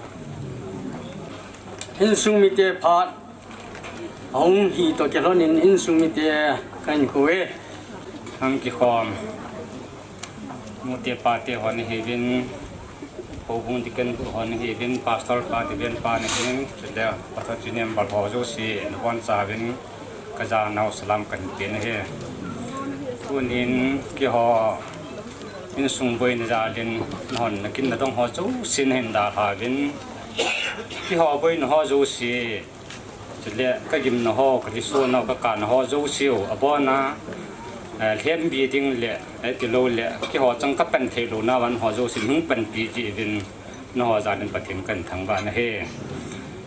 Insung mite phat, ahung hi toh kilhon in insung mite kahin kou e. Hung kikhom. Nute pate ho nahiuvin, houbung deacon ho nahiuvin, pastor pa, deacon pa nahiuvin, chule pastor junior bal ho jouse, nabonchauvin, ka janau salam kahin pe nahi. Tunin keiho insung boina jal in, nahon nakin nadong ho jouse nahin dalhauvin, keiho boina ho jouse, chule ka gimna ho, ka lhisona ho, ka kana ho jouse u, abona, eh, lhembi ding le, eh, tilou le, keiho chang ka pan thei louna van ho jouse, hung panpi jiuvin, nangho jal in Pathen kahin thangvah nahi.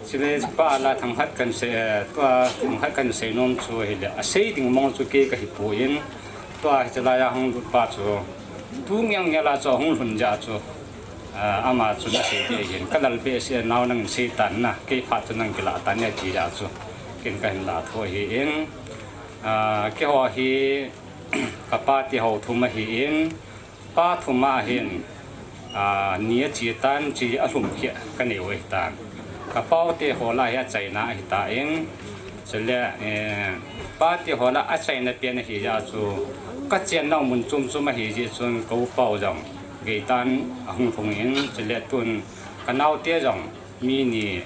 Chule pa la thangkhat kahin sei, eh, tua thangkhat kahin sei nom chu hile, asei ding mong chu kei kahi poi, tua hiche laiya hung lut pa chu, tu ngeng ngela chu hung lhun jeh chu, ah, ama chu nasei ding ahin, ka lal behseh nau nangin sei tan na, kei phat chu nang kilah tan e ti jeh chu, ken kahin lah tho ahin, ah, keiho hi, ka pate ho thum ahin, Pa thum a hin, a, ni a chi tan chi a hlum khia ka nei u ahi tan. Ka pau te ho la hi a chaina ahi ta in, chule, eh, pa te ho la a chaina pen ahi ja chu ka chen nau mun chum chum ahi ji chun ka u pau jong gei tan a hung hung in, chule tun ka nau te jong mi ni,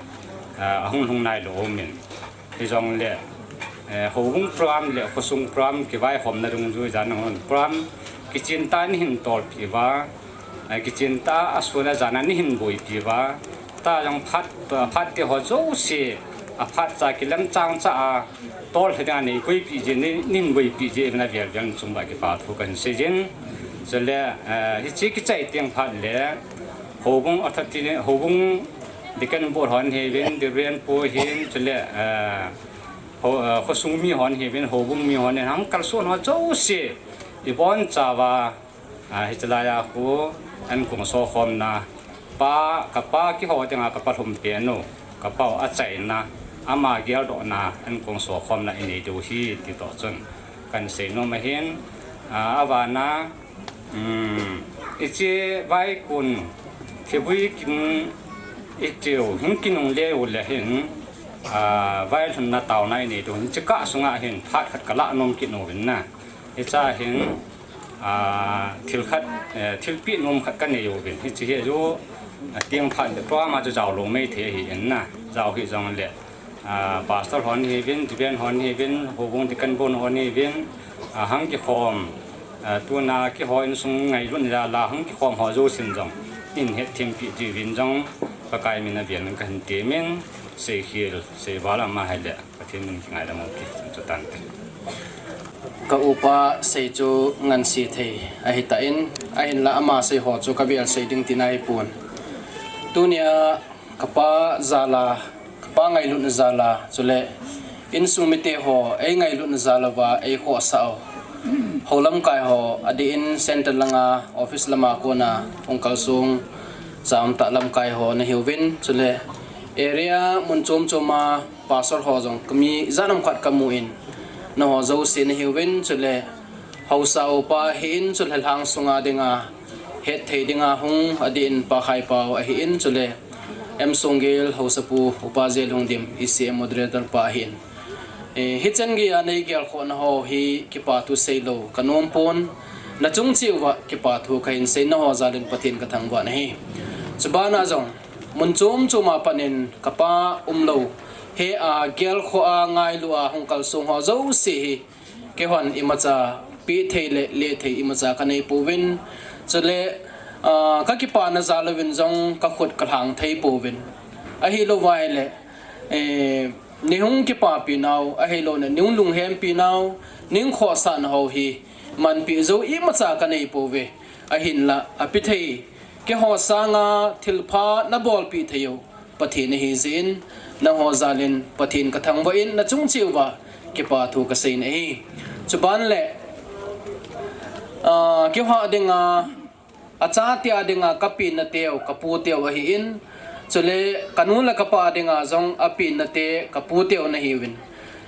a, a hung hung nai lo min. Hijongle, eh, houbung program le khosung program kivaihomna dungjui jan a hon program kichin ta ni hin tolpi va, eh, kichin ta a sun a jan a ni hin boipi va, ta jong phat, phat te ho jouse, a phat cha kilam chang cha a tol he ding a nei koipi je, ni, ni hin boipi je, na vel vel chung ba kipa thu kan sei jin. Chule, eh, hichi kichai teng phat le, houbung authority, houbung Deacon board hon hi vin, Reverend pu hin, chule, eh, ho, eh, khosung mi hon hi vin, houbung mi hon hin, hung kalson ho jouse, i bon chauva, ah, hiche lai a khu, an kong so khomna, pa, ka pa kiho ding a ka pa hlum pen u, ka pau a chaina, ama geldohna, an kong so khomna i nei diu hi, ti toh chun, kan sei nom ahin, ah, a vana, Um, hiche vaikun, thibui kin, hiche u hin kinungle u le hin, ah, vailhunna taona i nei diu hin, hiche kah sunga hin, phat khat ka lah nom kit u vin na. Hicha hin, ah, thil khat, eh, thilpeh nom khat ka nei u vin. Hiche hi ju, ah, teng phat le program a chu jao lou mei thei ahi in na. Jao hi jong le. Ah, pastor hon hi vin, deacon hon hi vin, houbung deacon board hon hi vin, ah, hung kikhom, ah, tuna kihou insung ngailutna jal a hung kikhom ho jousen jong, in hetthem pi diuvin jong, Pakai min a vin ka hin temin, seikhel, seival ama hile, Pathen min kingaidam u ti, chu tante. Ka upa sei chu ngansi thei ahi ta in, ahinla ama sei ho chu ka vel sei ding tina hi pon. Tunia, Ka pa jal a, ka pa ngailutna jal a, chule insung mite ho, ei ngailutna jal uva, ei khohsah u. Hou lamkai ho, adeh in center langa, office lama kona, hung kalsong, cha um tah lamkai ho, na hiuvin, chule area mun chom chom a, pastor ho jong, ka mi ijat ham khat ka mu in, na ho jouse na hiuvin, chule haosa upa hi in, chule lhang sunga dinga, het thei dinga hung, adeh in Pa Khaipao ahi in, chule M Songgel haosapu, Upa Jelhungdim, E C M moderator pa ahi in. Eh, hichan geiya nei gelkhohna ho hi kipa thu sei lou ka nom pon, na chung cheh uva kipa thu ka hin sei, na ho jal in Pathen ka thangvah in ahi. Chubana jong, mun chom chom a pat in ka pa um lou, hea gelkhoh a ngailu a hung kalsong ho jouse hi, Keihon imacha peh thei le, le thei imacha ka nei pouvin. Chule, ah, ka kipana jal uvin jong ka khut ka lhang thei pouvin. Ahilou vai le, eh, nei hung kipapi nau, ahilou le, nei hung lunghempi nau, nei hung khohsahna ho hi, manpi jou imacha ka nei pouve. Ahinla, api thei, keiho sanga thilpha na bolpi thei u. Pathen ahi jeh in, na ho jal in Pathen ka thangvah in, na chung cheh uva kipa thu ka sei in ahi. Chuban le, ah, keiho dinga, achate dinga ka penna teu, ka pu teu ahi in, chule ka nu le ka pa dinga jong a penna te, ka pu teu na hiuvin.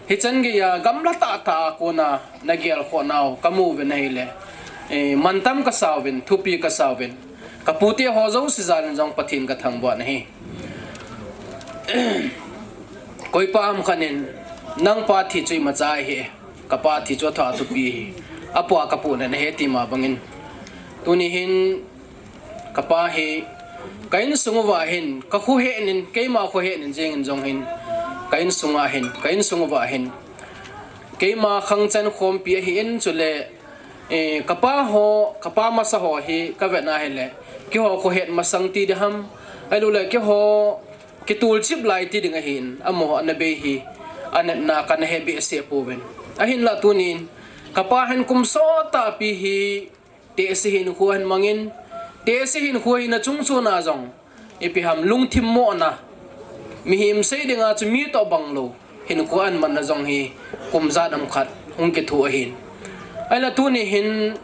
Hichan geiya gamla tah tah a kona na gelkhoh nau ka mu uvin ahile, eh, mantam ka sa uvin, thupi ka sa uvin. Ka pute ho jouse jal in jong Pathen ka thangvah in ahi. Koipa ham khat in, nang pa thi chu imacha ahi, ka pa thi chu atha thupi ahi. Apu a ka pu na na he ti ma bangin. Tuni hin, Ka pa hi, ka insung uva hin, ka kho he nin, keima kho he nin, jeng in jong hin, ka insung a hin, ka insung uva hin. Keima khangchan khompi ahi in chule, eh, ka pa ho, ka pa masa ho hi, ka vet na hile, keiho kho het masang ti ding ham, ahilou le, keiho kitulchip lai ti ding ahi in, amaho ana bei hi, anatna kana he behseh pouvin. Ahinla tunin, ka pa hin kum sot tahpi hi, Tehse hinkho ahin mangin, tehse hinkho hi na chungchon a jong, ipi ham lungthim mohna, mihem sei dinga chu mi toh bang lou, hinkho ahin manna jong hi kum jat ham khat hung kitho ahin. Ahila tuni hin,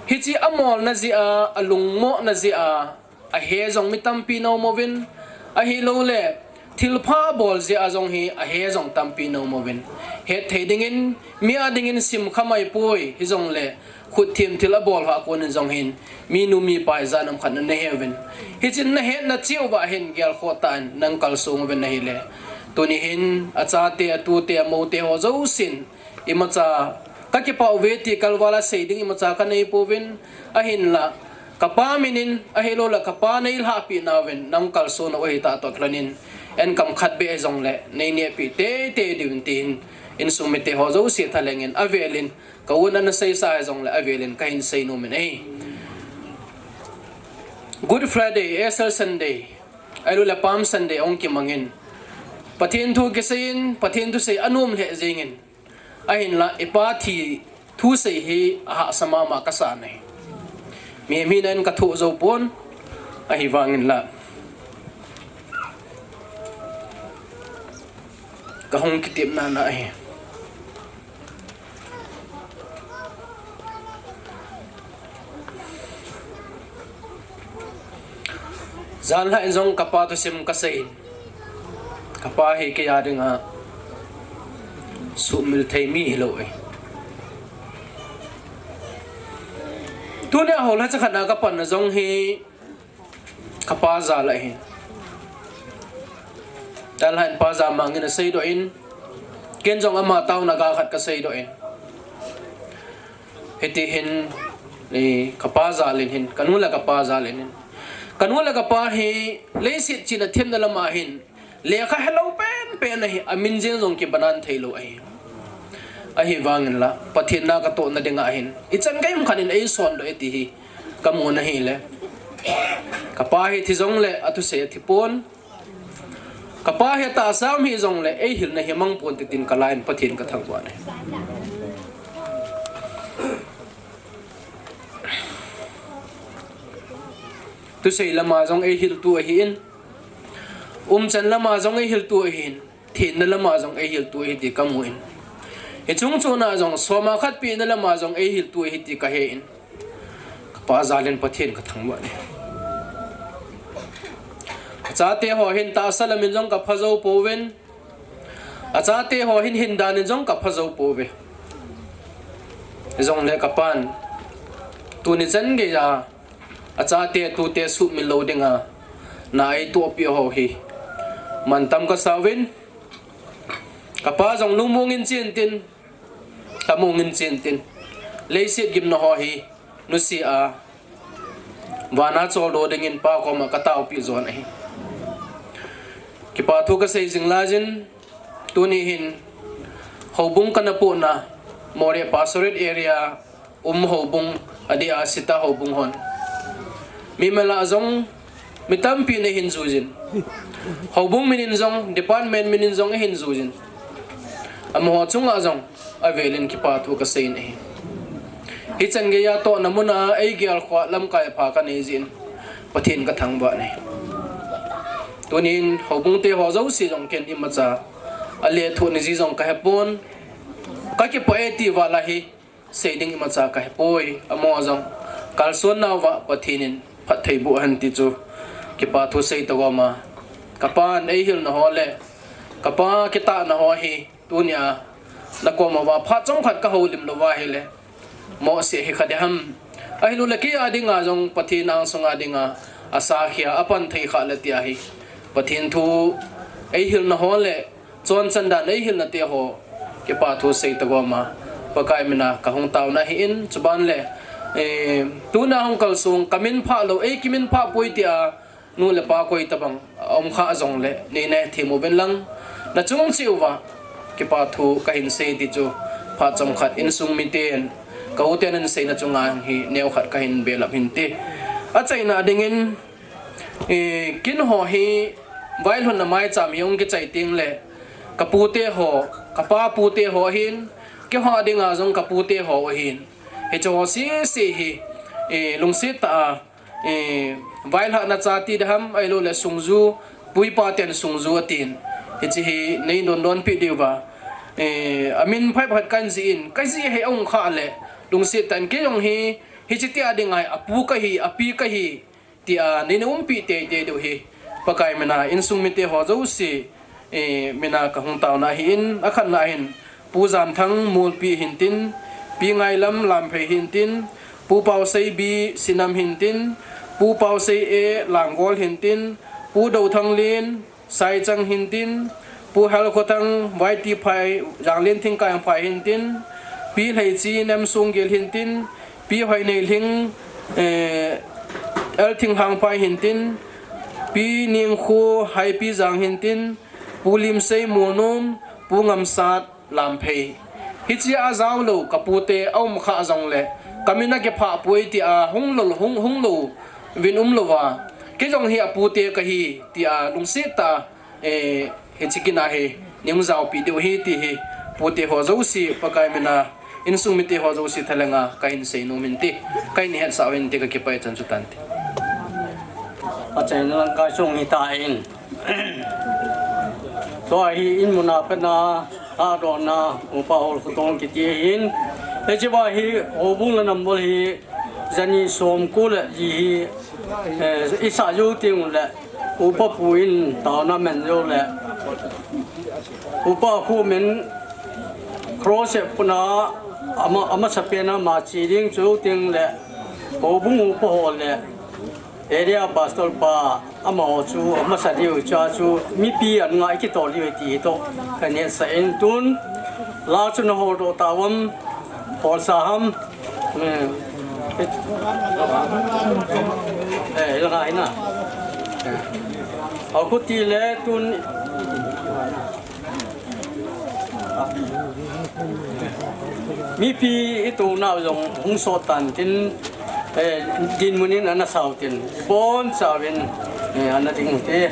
hiche amolna jeh a, alungmohna jeh a, Ahe jong mi tampi na um uvin, ahilou le, Thilpha bol jeh a jong hi ahe jong tampi ana um uvin. Hetthei dingin, mi a dingin simkha mai poi, hijongle, khut thim thil abol ho a konin jong hin, minu mipa ijat ham khat ana he uvin. Hichun nahet nachih uva hin gelkhoh tah in nakalsong uvin ahile. Tuni hin, achate, atute, amoute ho jousen, imacha kakipah uve ti kalval a sei ding imacha kanei pouvin, ahinla, kapa min in, ahilouleh kapa neilhahpi nauvin, nakalson u ahitah toh kilhonin, enkam khat beh hijongle, nei nehpi teitei diuvin tin, insung mite ho jouse thalheng in, avelin, ka un ana seisa hijongle, avelin, kahin seinom in ahi. Good Friday, Easter Sunday, ahilouleh Palm Sunday ahung kimangin, Pathen thu kiseiyin, Pathen thusei anom lheh jengin, ahinla, ipa thi thusei hi ahahsa mama kasa ahi. Mihem hina in kathoh jou pon, ahivangin la kahung kitepna na ahi. Janlhah in jong kapa thusim kaseiyin. Kapa hi kei a dinga suhmil thei mi hilou e. Tunia houlhacha khat a kapanna jong hi kapa jal ahin. Janlhah in pa jal mangin aseidoh in, ken jong ama taona ga khat kaseidoh in. Hiti hin, eh, kapa jal in hin, kanu le kapa jal in hin. Kanu le kapa hi, leiset china themna lama hin, lekha helou penpen ahi, amin jeng jong kibanan theilou ahi. Ahivangin la, Pathen na katohna dinga hin, ichan gei um khat in eisondoh e ti hi, kamu na ahile. Kapa hi thi jongle, athusei athi pon. Kapa hi atahsa um hijongle, eihilna hi amang ponte tin kalain Pathen kathangvah e. Thusei lama jong eihiltu ahin, umchan lama jong eihiltu ahin, thenna lama jong eihiltu ahi ti kamu in. Hiche chungchon a jong soma khat pehna lama jong eihiltu ahi ti kahe in. Kapa jal in Pathen kathangvah e. Achate ho hin tahsa lamin jong kapha jou pouvin. Achate ho hin hindan in jong kapha jou pouve. Hijongle kapan, tuni chan geiya, achate atute suhmil lou dinga, na eitohpeh ho hi mantam kasa uvin. Kapa jong lungmong in chen tin, tamong in chen tin, leiset gimna ho hi nusia, vana choldo dingin Pa koma kataopeh jon ahi. Kipa thu kasei jing laiyin, tuni hin houbung kana pohna, Moreh Pastorate Area um houbung, adeh a Sita houbung hon, mimal a jong mi tampi in eihin juiyin, houbung min in jong, department min in jong eihin juiyin, amaho chunga jong avelin kipa thu kaseiyin ahi. Hichan geiya tohna muna eigelkhoh a lamkai pha kanei jeh in Pathen kathangvah e. Tunin houbungte ho jouse jong ken imacha alethuh ni ji jong kahepon, kakipah e ti val a hi sei ding imacha kahepoi. Amaho jong kalson nauva Pathen in phattheiboh hen ti chu kipa thu sei tagom a, kapan eihilna ho le kapa kitahna ho hi tunia nakoma uva phat chomkhat kahoulim louva ahile, mohseh hi kha ding ham, ahilouleh kei a dinga jong Pathen angsunga dinga asakhia apan thei khah le tia hi Pathen thu eihilna ho le chonchan dan eihilna te ho kipa thu sei tagom a, Pakai mina kahung taona ahin. Chuban le, eh, tuna hung kalsong kaminphah lou, eikiminphah poi tia nu le pa koi tabang aum khah jongle neina them uvin lang, nachung cheh uva kipa thu kahin sei ti chu phat chomkhat insung miten, ka uten ahin seina chunga hi neokhat kahin belap hinte. Achaina dingin, eh, ken ho hi vailhunna maicham hi hung kichai tengle kapute ho, kapa pute ho ahin, keiho dinga jong kapute ho ahin, hiche ho sese hi, eh, lungset tah a, eh, vailhahna cha ti ding ham, ahilouleh sungju, pu ipa ten sungju atin, hiche hi neidondonpeh diuva, eh, amin phabep khat kahin jih in, kajih hi ahung khah le lungset tah in kei jong hi hiche tia dinga hi apu kahi, api kahi tia neina umpeh teitei diu hi Pakai mina insung mite ho jouse, eh, mina kahung taona ahin, akhatna ahin, Pu Janthang Molpi hintin, Pi Ngailam Lamphei hintin, Pu Pausei B Sinam hintin, Pu Pausei A Langgol hintin, Pu Dothang Lin, Saichang hintin, Pu Helkhothang Y T Phai, Janglin Thingkai Phai hintin, Pi Hleichi Nemsung Gil hintin, Pi Hoinei Hling, eh, L Thinghang Phai hintin, Pi Ningkhu Haipi Jang hintin, Pu Limsei Molnom, Pu Ngamsat Lamphei. Hichea jaolou kapute aum kha jongle, kamin akiphah poi tia hung lou, hung, hung louvin umlouva, kei jong hi apute kahi tia lungset tah a, eh, hiche kin a hi neihung jaopi diu ahi ti hi pute ho jouse, Pakai mina insung mite ho jouse thalhenga kahin seinom inte, kahin hetsah uvinte, kakipah e, chan chu tante. Achaina lang kasung hitan. Tua hi in muna pena, a dona, Upa Holkhotong kiti ahin. Hichea hi, houbung le nambol hi, jani somko le ji hi, eh, isah jou teng ule, Upa Pu in taona amen jou le, Upa Khomin cross e puna ama, amasapen a ama che ding jou teng le, houbung upa ho le, Area Pastor pa amaho chu amasa diu, chua chu mipi anunga ikitol diu ti toh kahin hetsah in, tun la chu nahol doh tauvam, holsa ham? Eh, eh, hilanga hina. Eh. Akhuti le tun mipi itounau jong hung sot tan tin, eh, dinmun in ana sao tin, bonchauvin, eh, ana ding ute.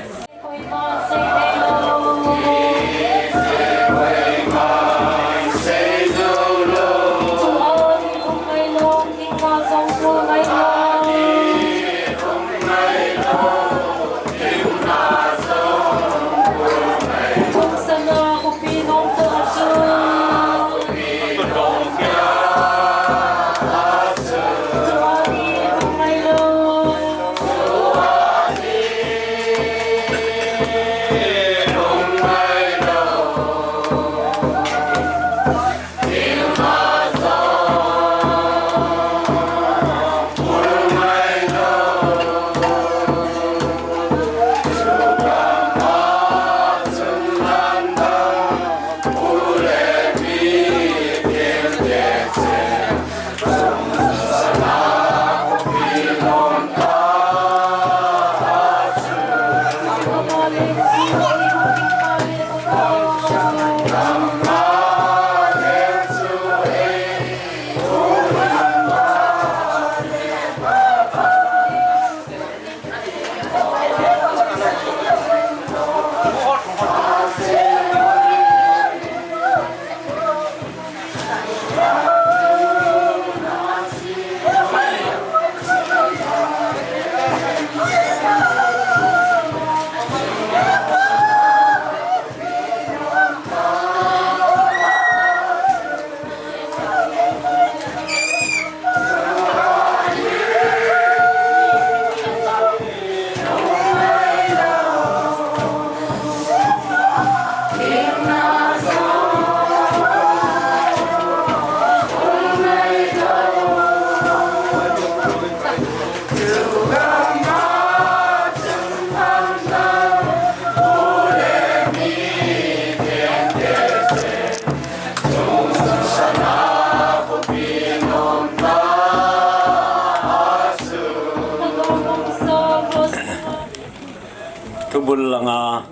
Thubul langa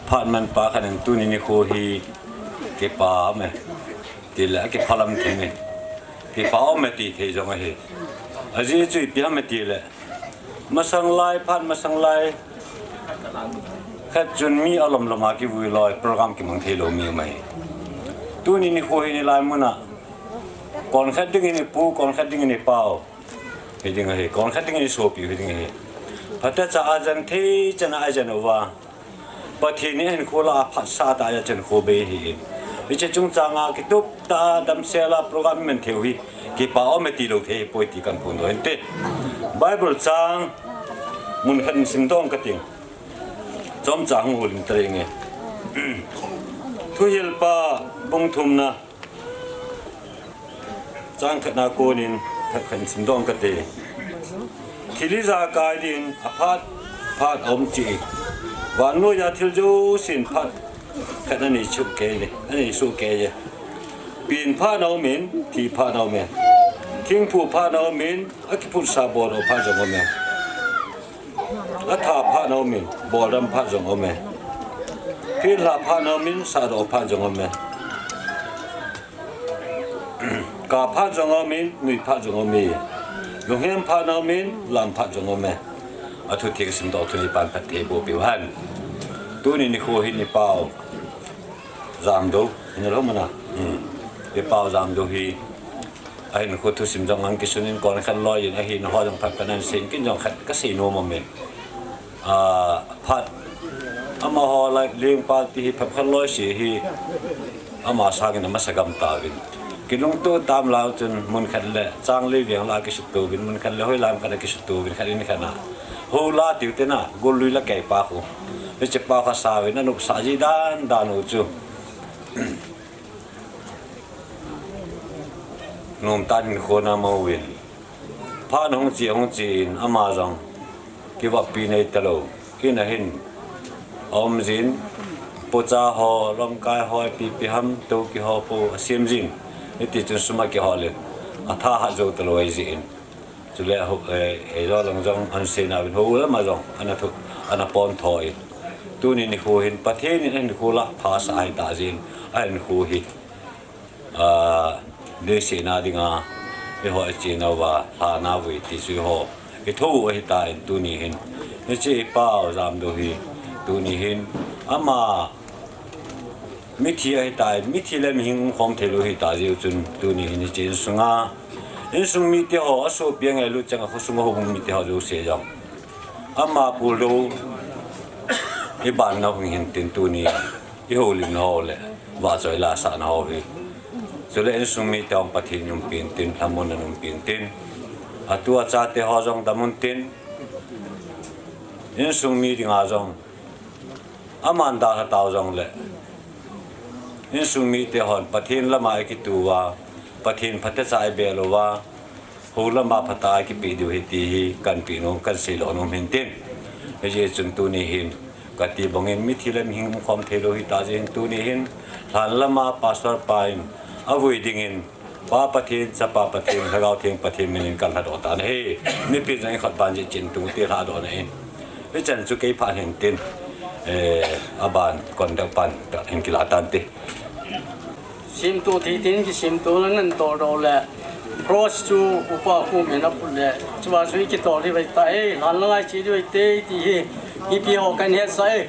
phat man pa khat in tuni nikho hi kipa aume, tile akiphalam thei me. Kipa aume ti thei jong ahi. Ajeh chu ipi ham itile, masang lai, phat masang lai khat chun mi alom lom a kivui loi, program kimang thei lou mi um ahi. Tuni nikho hi nilai muna konkhat ding in ipu, konkhat ding in ipau hiding ahi, konkhat ding in isopiu hiding ahi. Phatecha a jen thei chan a jen uva, Pathen in ahinkho lah a phatsah tah a jen kho bei ahi. Hiche chungchang a kitup tah a damsel a program iman theiu hi kipa aume tilou thei poi ti kahin phongdoh inte. Bible chang Mun khat in simdoh kate. Chomcha hung houlim tale nge. Thuhilpa bung thumna. Chang khatna konin khat khat in simdoh kate. Thil ijakai din aphat phat aum cheh. Vannoiya thil jousen phat khat anei soh kei le, anei soh kei le. Pen phat aumin, thi phat aume. Thingphung phat aumin, akiphutsa boldoh phat jong aume. Atha phat aumin, boldam phat jong aume. Phelha phat aumin, sahdoh phat jong aume. Kap phat jong aumin, nui phat jong aume. Lunghem phat aumin, lam phat jong aume. Athu theng simdoh thu nei pan phatthei boh peh hen. Tuni nikho hin ipau Jamdou, hin lou mana. Hmm. Ipau Jamdou hi. Ahin khu thusim jong ang kisunin kon khat loiyin ahin ho jong phat phat nan sin kin jong khat kasei nom amen. A, phat. Amaho lai lengpa ti hi phat khat loi si hi. Ama sangin amasa gam tauvin. Kilungto tam lou chun mun khat le chang le veng la kisutouvin, mun khat le hoilam khat kisutouvin, khat in khat na. Hola tiu tena, gollui la kei pa khu. Hiche pa kha sauvin, anopsa ji dan dan u chu. Nomtah in khona amouvin. Phat hung che, hung che in ama jong kivoppi nei talou. Kin ahin aum jin, pocha ho, lamkai ho, ipi ipi ham, tou kiho po, asem jin. Hiti chun sum akiholin. Atha hat jou talou ahi jin. Chule ho, eh, eh, jo lang jong ahin sei nauvin ho lama jong, ana thu, ana pon tho in. Tuni nikho hin Pathen in ahin khu la phasah ahi ta jin, ahin khu hi. A, deisahna dinga, eiho ichenauva, lhana vui ti chu eiho. Itho u ahi tan tuni hin. Hiche ipau Jamdou hi, tuni hin. Ama, mithi ahi tan, mithi le mihing umkhom thei lou ahi ta jeh u chun, tuni hin hiche insunga. Insung mite ho, asopi angailut chang a khosung a houbung mite ho jouse jong. Ama puldou, ibanna hung hin tin tuni. Ihoulimna ho le, vahchoi lasahna ho hi. Chule insung mite hon Pathen in umpi intin, lhamonna umpi intin. Atu achate ho jong dam untin. Insung mi dinga jong. Aman dalha tau jongle. Insung mite hon Pathen lama ikituva. Pathen phatecha ibel uva. Hou lama phatah a kipeh diu ahi ti hi kahin peh nom, kahin seidoh nom hin tin. Hijeh chun tuni hin, kati bangin mithi le mihing umkhom thei lou ahi ta jeh hin tuni hin, lhan lama Pastor pa in, avui dingin, Pa Pathen, Chapa Pathen, Lhagao Theng Pathen min in kahin lhadoh tan ahi. Mipi jong ikhat ban jeh chun tuni lhadoh na in. Hichan chu kei phat hin tin, eh, aban conduct pan, hin kila tante. Simtu thei tin kisimtu la nan tol doh le. Cross chu upa khu min aput le. Chua chu ikitol diu ahitai, lhan la ngai chi diu ahite ti hi. Ipi ho kahin hetsah e.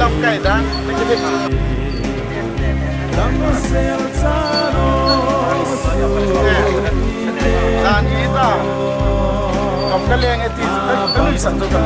Lamkai dan. Dan ita. Kam kaleng eti. Kan, kan isan tu kan.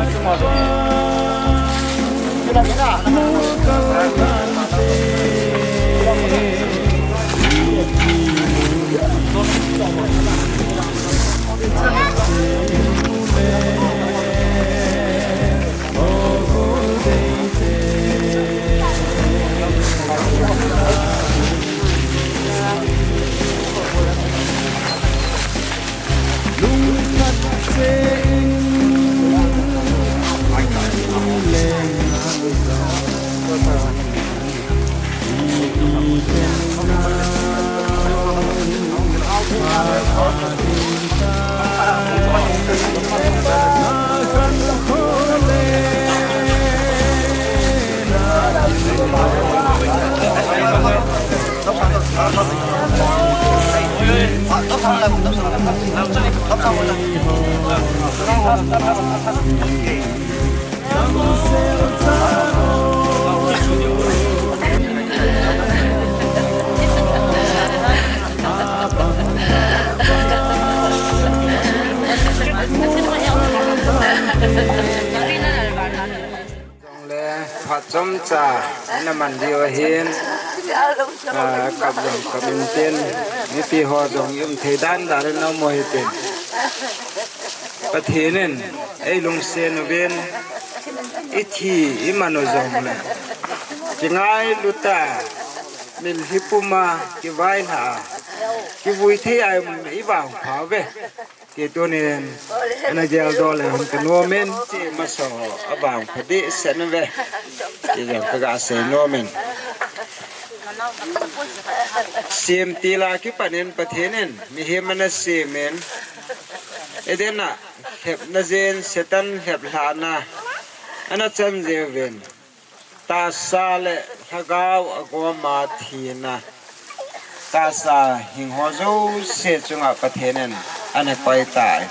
Jongle phat chomcha ina man diu ahin, ah, kap jong kap intin, mipi ho jong i um thei dan dan in na um u hitin. Pathen in ei lungset uvin, i thi i man u jongle kingailu ta, mitlhi puma kivailha a, kivui thei a i um le i vangpha uve. Ti tunin ana geldoh le hung ka nom in, chemasa ho avangpha dehset uve ti jong ka ga sei nom in. Semtil a kipan in Pathen in mihem ana sem in, Eden a lhepna jeh in Satan lheplhahna ana chan jeh uvin, tahsa le lhagao agoma thina, tahsa hing ho jouse chunga Pathen in ana koi tai.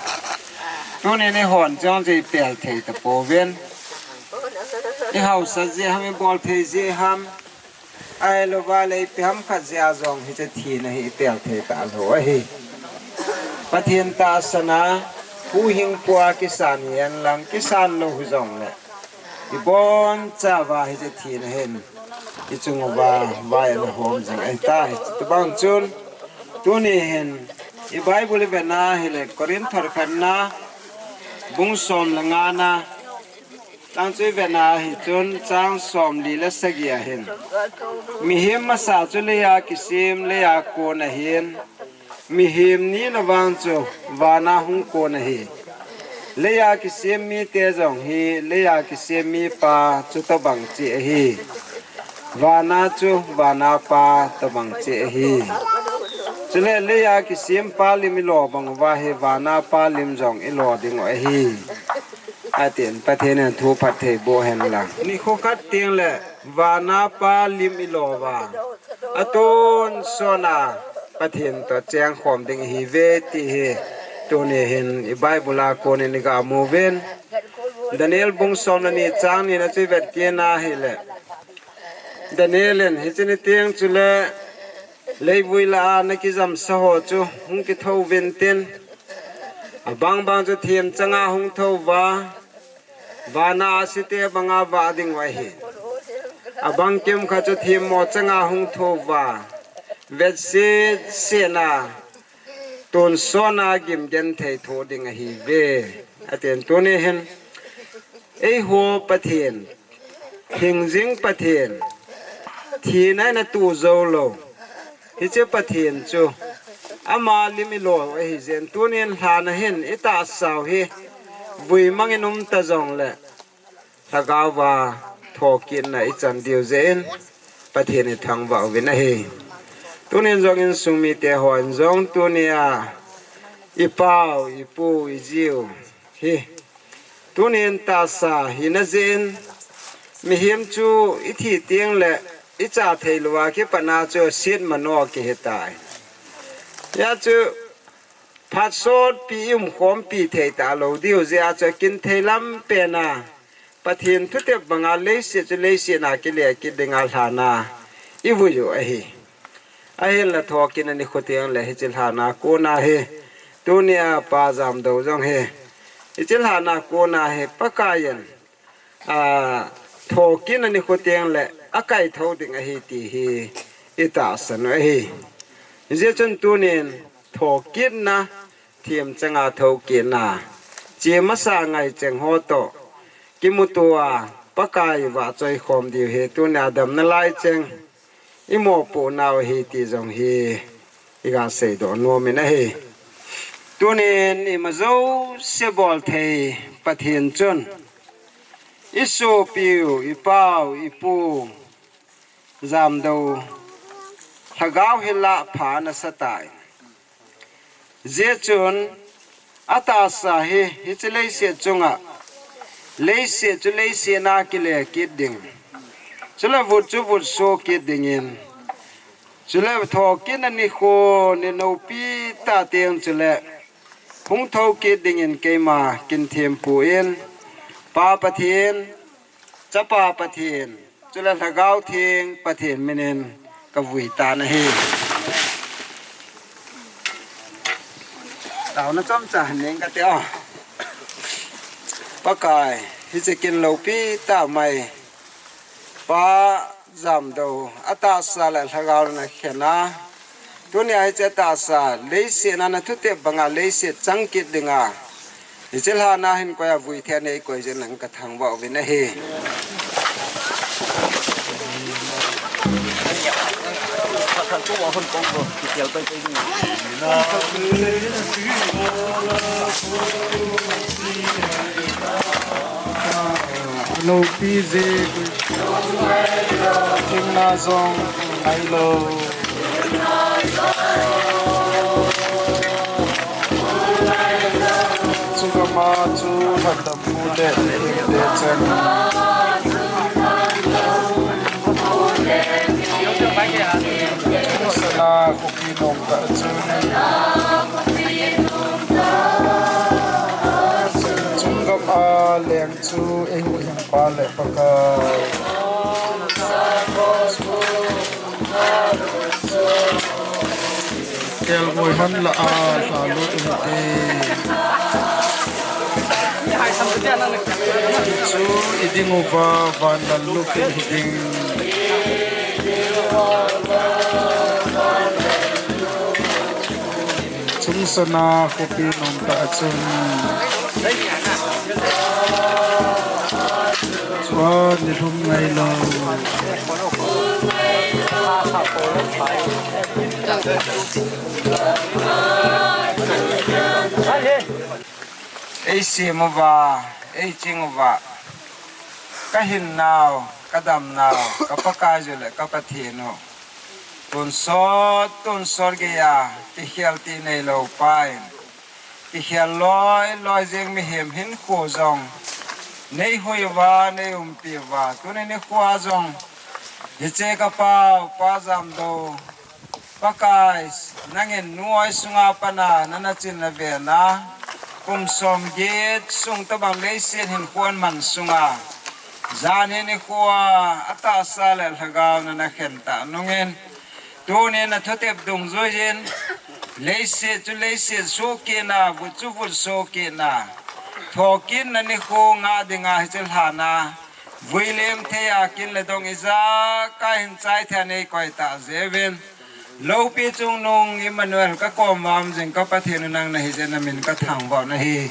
Tunin eihon chang jeh i pel thei tapouvin, i hausat jeh ham, i bol thei jeh ham, ahilouva le ipi ham khat jeh a jong hiche thina hi i pel thei talou ahi. Pathen tahsan a huhhingpu a kisan hihen lang, kisan lou hijongle, ibonchauva hiche thina hin i chung uva vai ana hom jing ahitai. Chutobang chun tuni hin i Bible i vet na hile, Corinth thot khatna bung som le ngana, chang chu i vet na hi chun chang somli le sagi a hin, mihem masa chu leiya kisem, leiya kon ahin, mihem nina vang chu vana hung kon ahi. Leiya kisem mite jong hi leiya kisem mipa chu tobang cheh ahi. Vana chu vana pa tobang cheh ahi. Chule leiya kisem pa lim i lo bang uva hi vana pa lim jong i lo ding u ahi. Atin Pathen in thu phatthei boh hen lang. Nikho khat teng le vana pa lim i lo uva, atonsot a Pathen toh chengkhom ding i hiuve ti hi tuni hin i Bible a konin i ga mu uvin. Daniel bung som le ni chang ni na chu i vet kit na hile, Daniel in hiche ni teng chule leivui lah a na kijamsa ho chu hung kithou vin tin, abang bang chu themchang a hung thou uva, vana ahsi te banga vah ding u ahi. Abang kimkhat chu themmo chang a hung thou uva, vetset set a tonsot a gim genthei thoh ding ahiuve. Atin tuni hin eiho Pathen, hingjing Pathen, thina in atoh jou lou hiche Pathen chu ama lim i lo u ahi jeh in, tunin lhan a hin i tahsa u hi vui mang in um ta jongle lhagao va thokitna i chan diu jeh in Pathen i thangvah uvin ahi. Tunin jong insung mite hon jong tunia i pau, i pu, i jiu hi tunin tahsa hina jeh in, mihem chu i thi teng le i cha thei lou a kipat a chu set mano kihi tai. Hijeh chun phat sotpi i umkhompi thei talou diu jeh a chu kin thei lam pen a Pathen thutep banga leiset chu leiset a kile kit dinga lhan a i vui u ahi. Ahinla thokitna nikho teng le hiche lhan a kona hi, tunia Pa Jamdou jong hi, hiche lhan a kona hi Pakai in, a, thokitna nikho teng le akaithou ding ahi ti hi i tahsan u ahi. Hijeh chun tunin thokitna, themchang a thokitna, chemasa ngaicheng ho toh kimuto a Pakai vahchoi khom diu hi tunia damna laicheng i mopoh nau ahi ti jong hi i ga seidoh nom in ahi. Tunin ima jouse bol thei Pathen chun i sopiu, i pau, i pu Jamdou lhagao hi lah pha ana sa tai. Hijeh chun atahsa hi hiche leiset chunga, leiset chu leiset a kile kit ding, chule vut chu vutso kit dingin, Chule thokitna nikho ni nopi tah teng chule hung thokit dingin keima kin thempu in, Pa Pathen, Chapa Pathen, chule Lhagao Theng Pathen minin kavui tan ahi. Taona chomcha ning kate o. Pakai, hiche kin lopi tah mai, Pa Jamdou atahsa le Lhagao na khen a, tunia hiche tahsa leiset a na thutep banga leiset chang kit dinga, hiche lhana hin koiya vui thei nei koi jeh in nang kathangvah uvin ahi. Lopi jeh, kin na jong ngai lou. Chugam a chu lhatdampu le hingte chan. Sana khopi nom tah chun. Chugam a leng chu eihuhhingpa le Pakai. Kelngoi han lah a lhalut u hite. Chu i ding uva van lallup in hi ding. Chungsana khopi nom tah chun. Chua nilhum ngai lou. Ei sem uva, ei ching uva, ka hinnau, ka damnau, ka Pakai ju le ka Pathen u. Tonsot, tonsot geiya, kikhel ti neilou pa in. Kikhel loi, loi jeng mihem hinkho jong. Nei hui uva, nei umpi uva, tuni nikho a jong. Hiche ka pau, Pa Jamdou. Pakai, nangin nuoi sunga pana, nana chin na vena. Kum som get sung tabang leiset hinkho man sunga. Jan hi nikho a, atahsa le Lhagao nana khen tah nungin. Tunin na thutep dungjuiyin, leiset chu leiset sohkitna, vut chu vut sohkitna. Thokitna nikho ngah dinga hiche lhana. Vui lem thei a kin le dong ijakai hin chai thei a nei koi tah jeh uvin. Loupi chungnung Emmanuel ka kom uva um jing ka Pathen u nang nahi jeh in na min ka thangvah u ahi.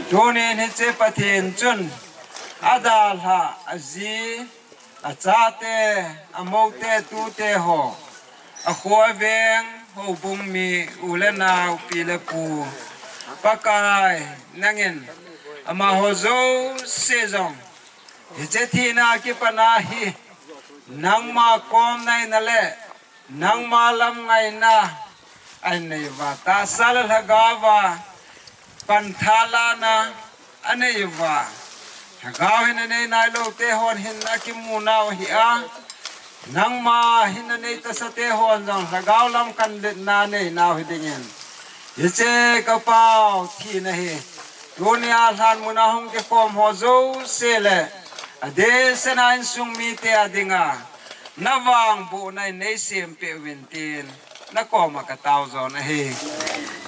Tunin hiche Pathen chun adalhah aji, achate, amoute, atute ho, akho aveng, houbung mi, u le nao, pi le pu, Pakai, nangin amaho jouse jong hiche thina kipana hi nangma kom naina le nangma lam ngaina anei uva, tahsa le Lhagao va pantha lana anei uva. Lhagao hin anei nailou te hon hin akimu nau ahi a, nangma hin anei tasa te hon jong Lhagao lam khanletna anei nau hi dingin. Hiche ka pau thina hi, tunia lhan muna hung kikhom ho jouse le adehset a insung mite a dinga na vangbohna in nei sempeh uvin tin na koma ka tao jo u ahi.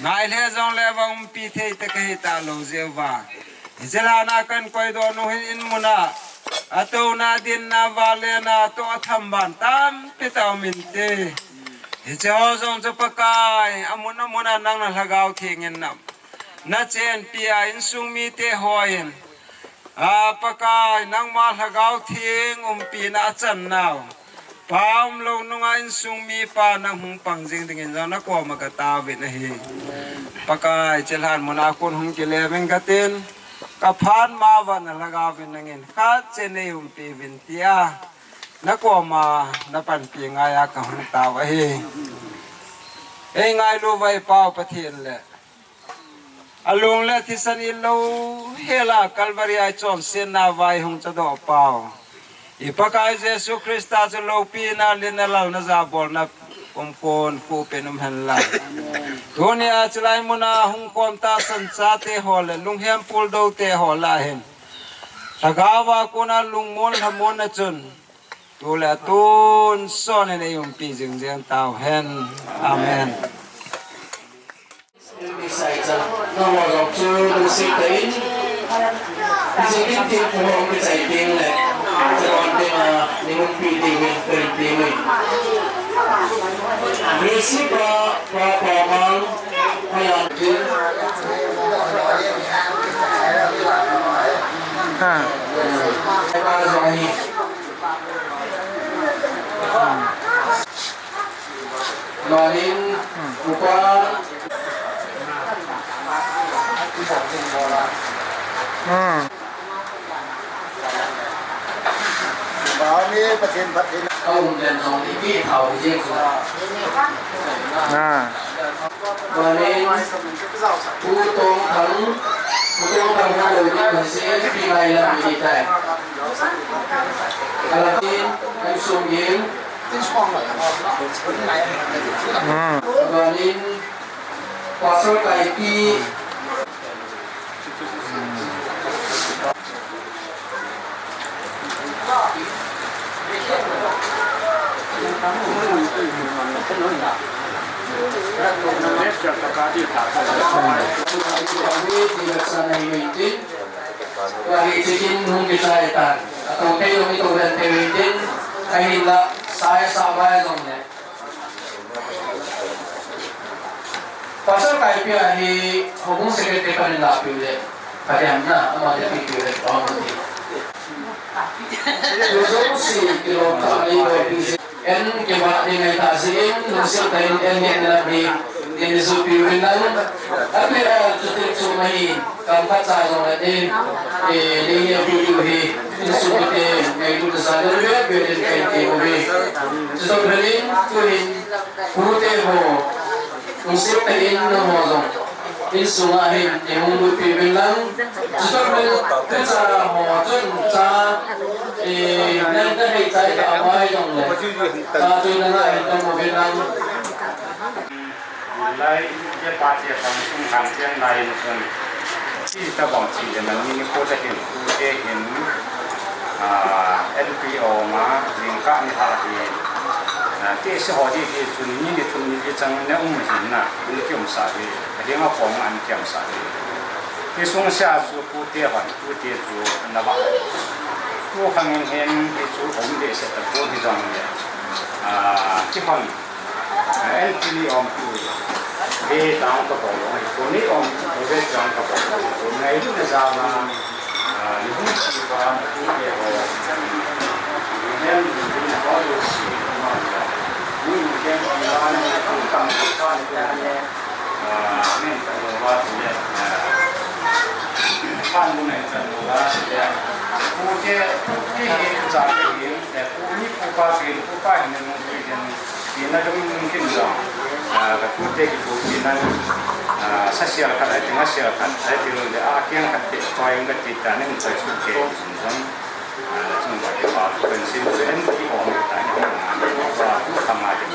Ngai le jong le vang umpi thei te ka hi talou jeh uva, hiche lhana kan koidoh nu hin in muna atouna, dinna, valena toh athambal tampi tah um inte. Hiche ho jong chu Pakai, amun amun a nang na Lhagao Theng in na na chenpi a insung mite hon, a Pakai, nangma Lhagao Theng umpina achan nau, pa umlou nunga insung mipa nang hung pang jing dingin jong na koma ka tao uvin ahi. Pakai, hiche lhan muna kon hung kile uvin katin, ka phat ma uva na Lhagao vin nangin khat cheh nei umpi uvin tia na koma na panpi ngaiya ka hung tao u ahi. Ei ngailu uva i Pau Pathen le alung le thisan itlou hela Calvary a ichonsetna uva eihung chadoh pau, i Pakai Jesu Christa chu loupina, litna, lalna, jabolna umkon, khupen um hen lang. Tunia chulai muna hung khom tahsan chate ho le, lunghem puldou te ho lah hin, lhagao a kona lungmon lhamon na chun, tu le tun son hin eiumpi jing jeng tau hen. Amen. Sai cha, nangho jong chu lungset tah in, hiche kin thil phu hung kichai teng le, chalon tenga nei umpi diuvin, koi ti mai. Grace pa, pa, pa mang, pa yang tin. Ha. Pa jong hi. Manin, upa. Hmm. Ba mi Pathen, Pathen. Ka um den jong ni ki thau jing chu. Ah. Manin, Pu Tongthang, Pu Tongthang ha lo ni kan se, pi lai lam ni tai. Alatin, kan sum gin. Hmm. Manin, Pastor Kaipi. Pastor Kaipi a hi houbung secretary panin lapiu le, kadem na, ama le pipiu le, pang ti. Jouse kilom tah nei bol pi jeh in, kibah ding ahi tah jeh in, lungset tah in, en ngen na lam hi, nei ju piu vin lang. Api a, chuti chu ma hi, kam khat cha jong le, eh, eh, nei ngen piu piu hi, insung te, ngailut sa le, ve, ve, den kai te, ve. Chuti chu ma hi, tu hin, Pute ho, lungset tah in nangho jong, insunga hin, nei hung lut pi vin lang. Chuti chu ma hi, tucha ho, chun cha, eh, nang ka hei chai ka mai jong le. Cha chu nanga hin, nang mo vin lang. Lai, ye pa che pang sung han chen lai in sun. Chi ta bang chi le na ni ko ta hin, te hin. Ah, N P O ma, jingkah ni ha hi, ah, T S C ho di di chun ni ni thum ni di chang na um hin na, ni ki um sa hi, a ding a pong an ki um sa hi. Hi sung sia chu pu te hon, pu te chu na ba. Pu khang in hen, hi chu um de se ta pu hi jong le. Ah, ki hon. N P ni om tu. Ve tang ka bol, ko ni om tu, ve tang ka bol. Ko ngai tu na za ma. Ah, ni hung si ba, ni ve ho. Ni hem ni ni ho lu si ma. Ni ni hem ni ba ni ku tang ka ni ku ni. Ah, men ka lo ba tu ya. Kan bu nai ka lo ba tu ya. Ku ke, ku ke he, ku cha ke he, ku ni ku pa ke, ku pa ni mu ke ni. Tina dum kin jong, ah, ka tute kipu tina, ah, sa sial khat, ai, tinga sial khat, ai, ti lou le, ah, kiang khat te, choi ang ka ti ta, ning choi su ke, jong, ah, chung ba ke pa, pen sim pen ki om ta, ni ba, tu kama ke.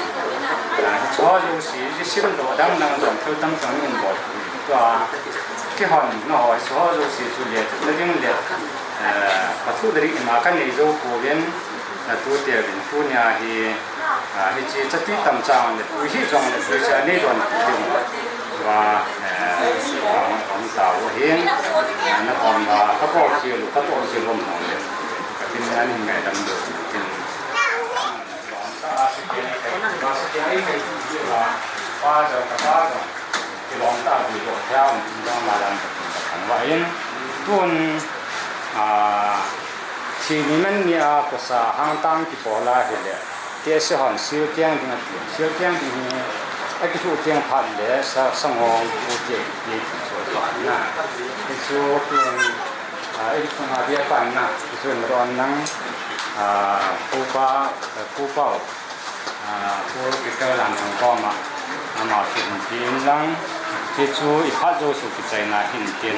Ah, cho jo si, ji sim do dang nang jong, tu dang jong ning bo, tu a, ki hon, no, cho jo si, chu le, tu ding le, eh, pa tu dri ma ka nei jo ko ven, na tu te vin, tu nia hi, Ah, hiche chati tam chang le, tui hi jong le, tui cha nei don ti ding. Wa, eh, ang, ang ta u hin, eh, na kom ba, ka po ki lu, ka po ki lu mong le. Ka tin na ni ngai dam do, tin. Ang ta a si ke, ka si ke, wa, pa jong, ka pa jong. Kilom ta ding doh thei, jong ma dan ka thang va in. Tun, ah, thi ni man ni a kosa hang tang kibol a hile. T S C hon sil kiang ding ati. Sil kiang ding hi, a kithu kiang phat le, sa, sanghong, u te, ti, ti chu pa na. Ti chu, tun, ah, i thung a bia pan na. Ti chu in ron nang, ah, pu pa, pu pau. Ah, Pu Peter Lamthang koma, ama chu hung pi in lang, hichu i phat jouse kichaina hin tin.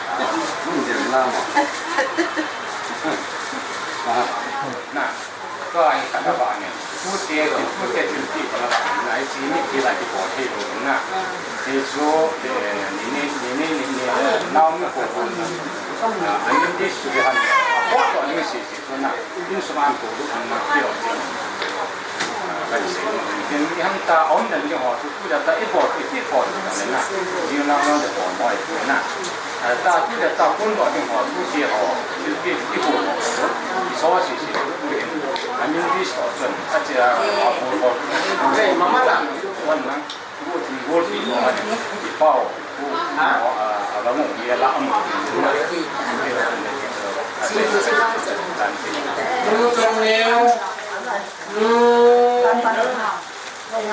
Hung ding la mo. Na, ka ai ka na ba ne. Tute, tute thil pi ka na ba ne. Ai chi ni ki la ki ko thei lo na. Ti chu, eh, ni ni, ni ni, ni ni, nau mi ko ko na. Ah, ani ti su de han. Ko ko ni si si. Tuna, insunga an ko lu an na kio. Kan se. Tin i hang ta om dan ki ho tu, tu da ta i bol, i ti bol, na. Ji na na de bol mo i tu na. Ta tu da ta kun bol ki ho tu ki ho. Ti ti i bol. So si si tu tu in. Amin di so chun. A chi a, a bol bol. Hey, mama la. Wan na.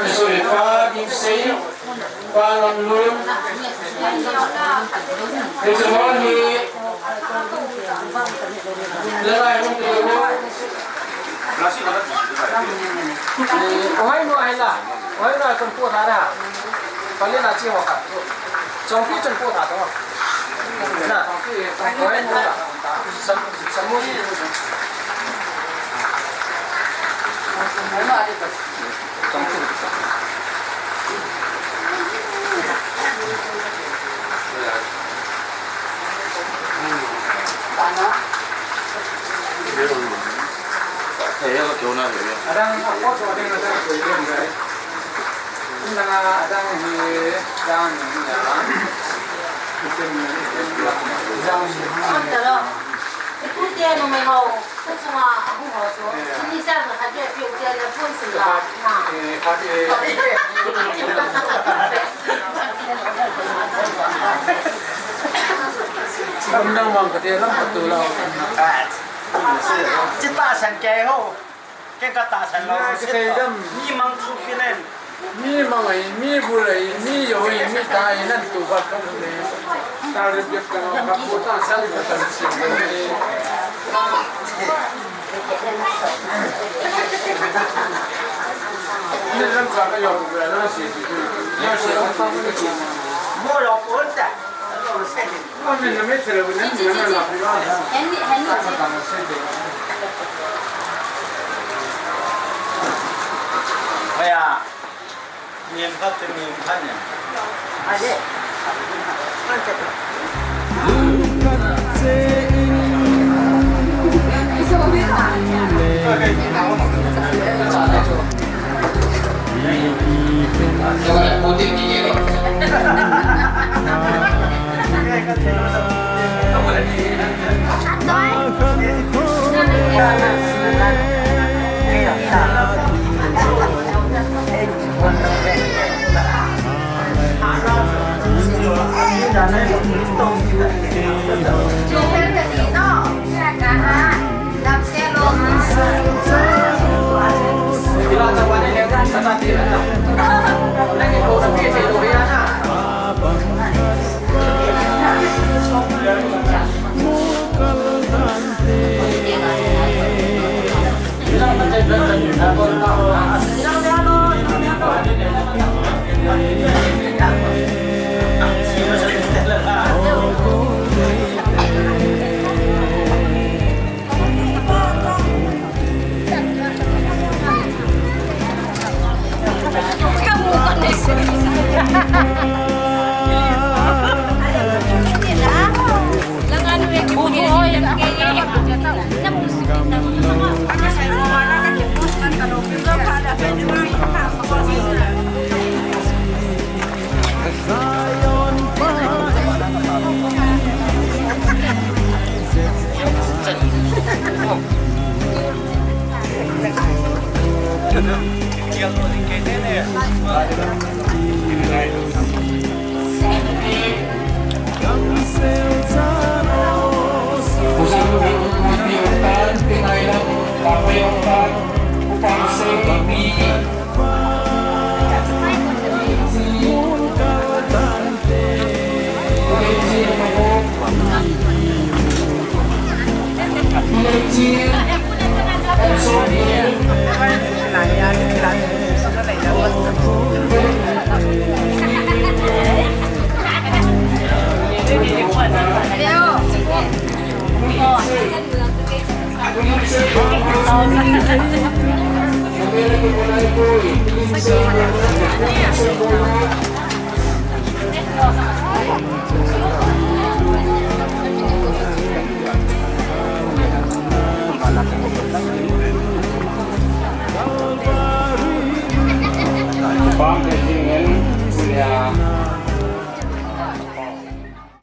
Sorry, pa, Gingsei, pa, Lamlun. It's a morning. Lalai, Oi, no, ai la. Oi, no, chun pu tha da. Pali na chi ho kha. Chong pi chun pu tha to. Na. Oi, no, la. Sam, samu ni. Oi, no, ali to. Chong pi. Adang, adang, adang, adang. Lam nang mang ka te lam ka tu lau. Chi tahsan kei ho. Kei ka tahsan lou. Ka sei dam. Mi mang thu kinen. Mi mang ai, mi bul ai, mi yo ai, mi ta ai nan tu ba ka le. Ta le ka ka bu ta sa le ka ta si. Haya. Niam khat te niam khat ne.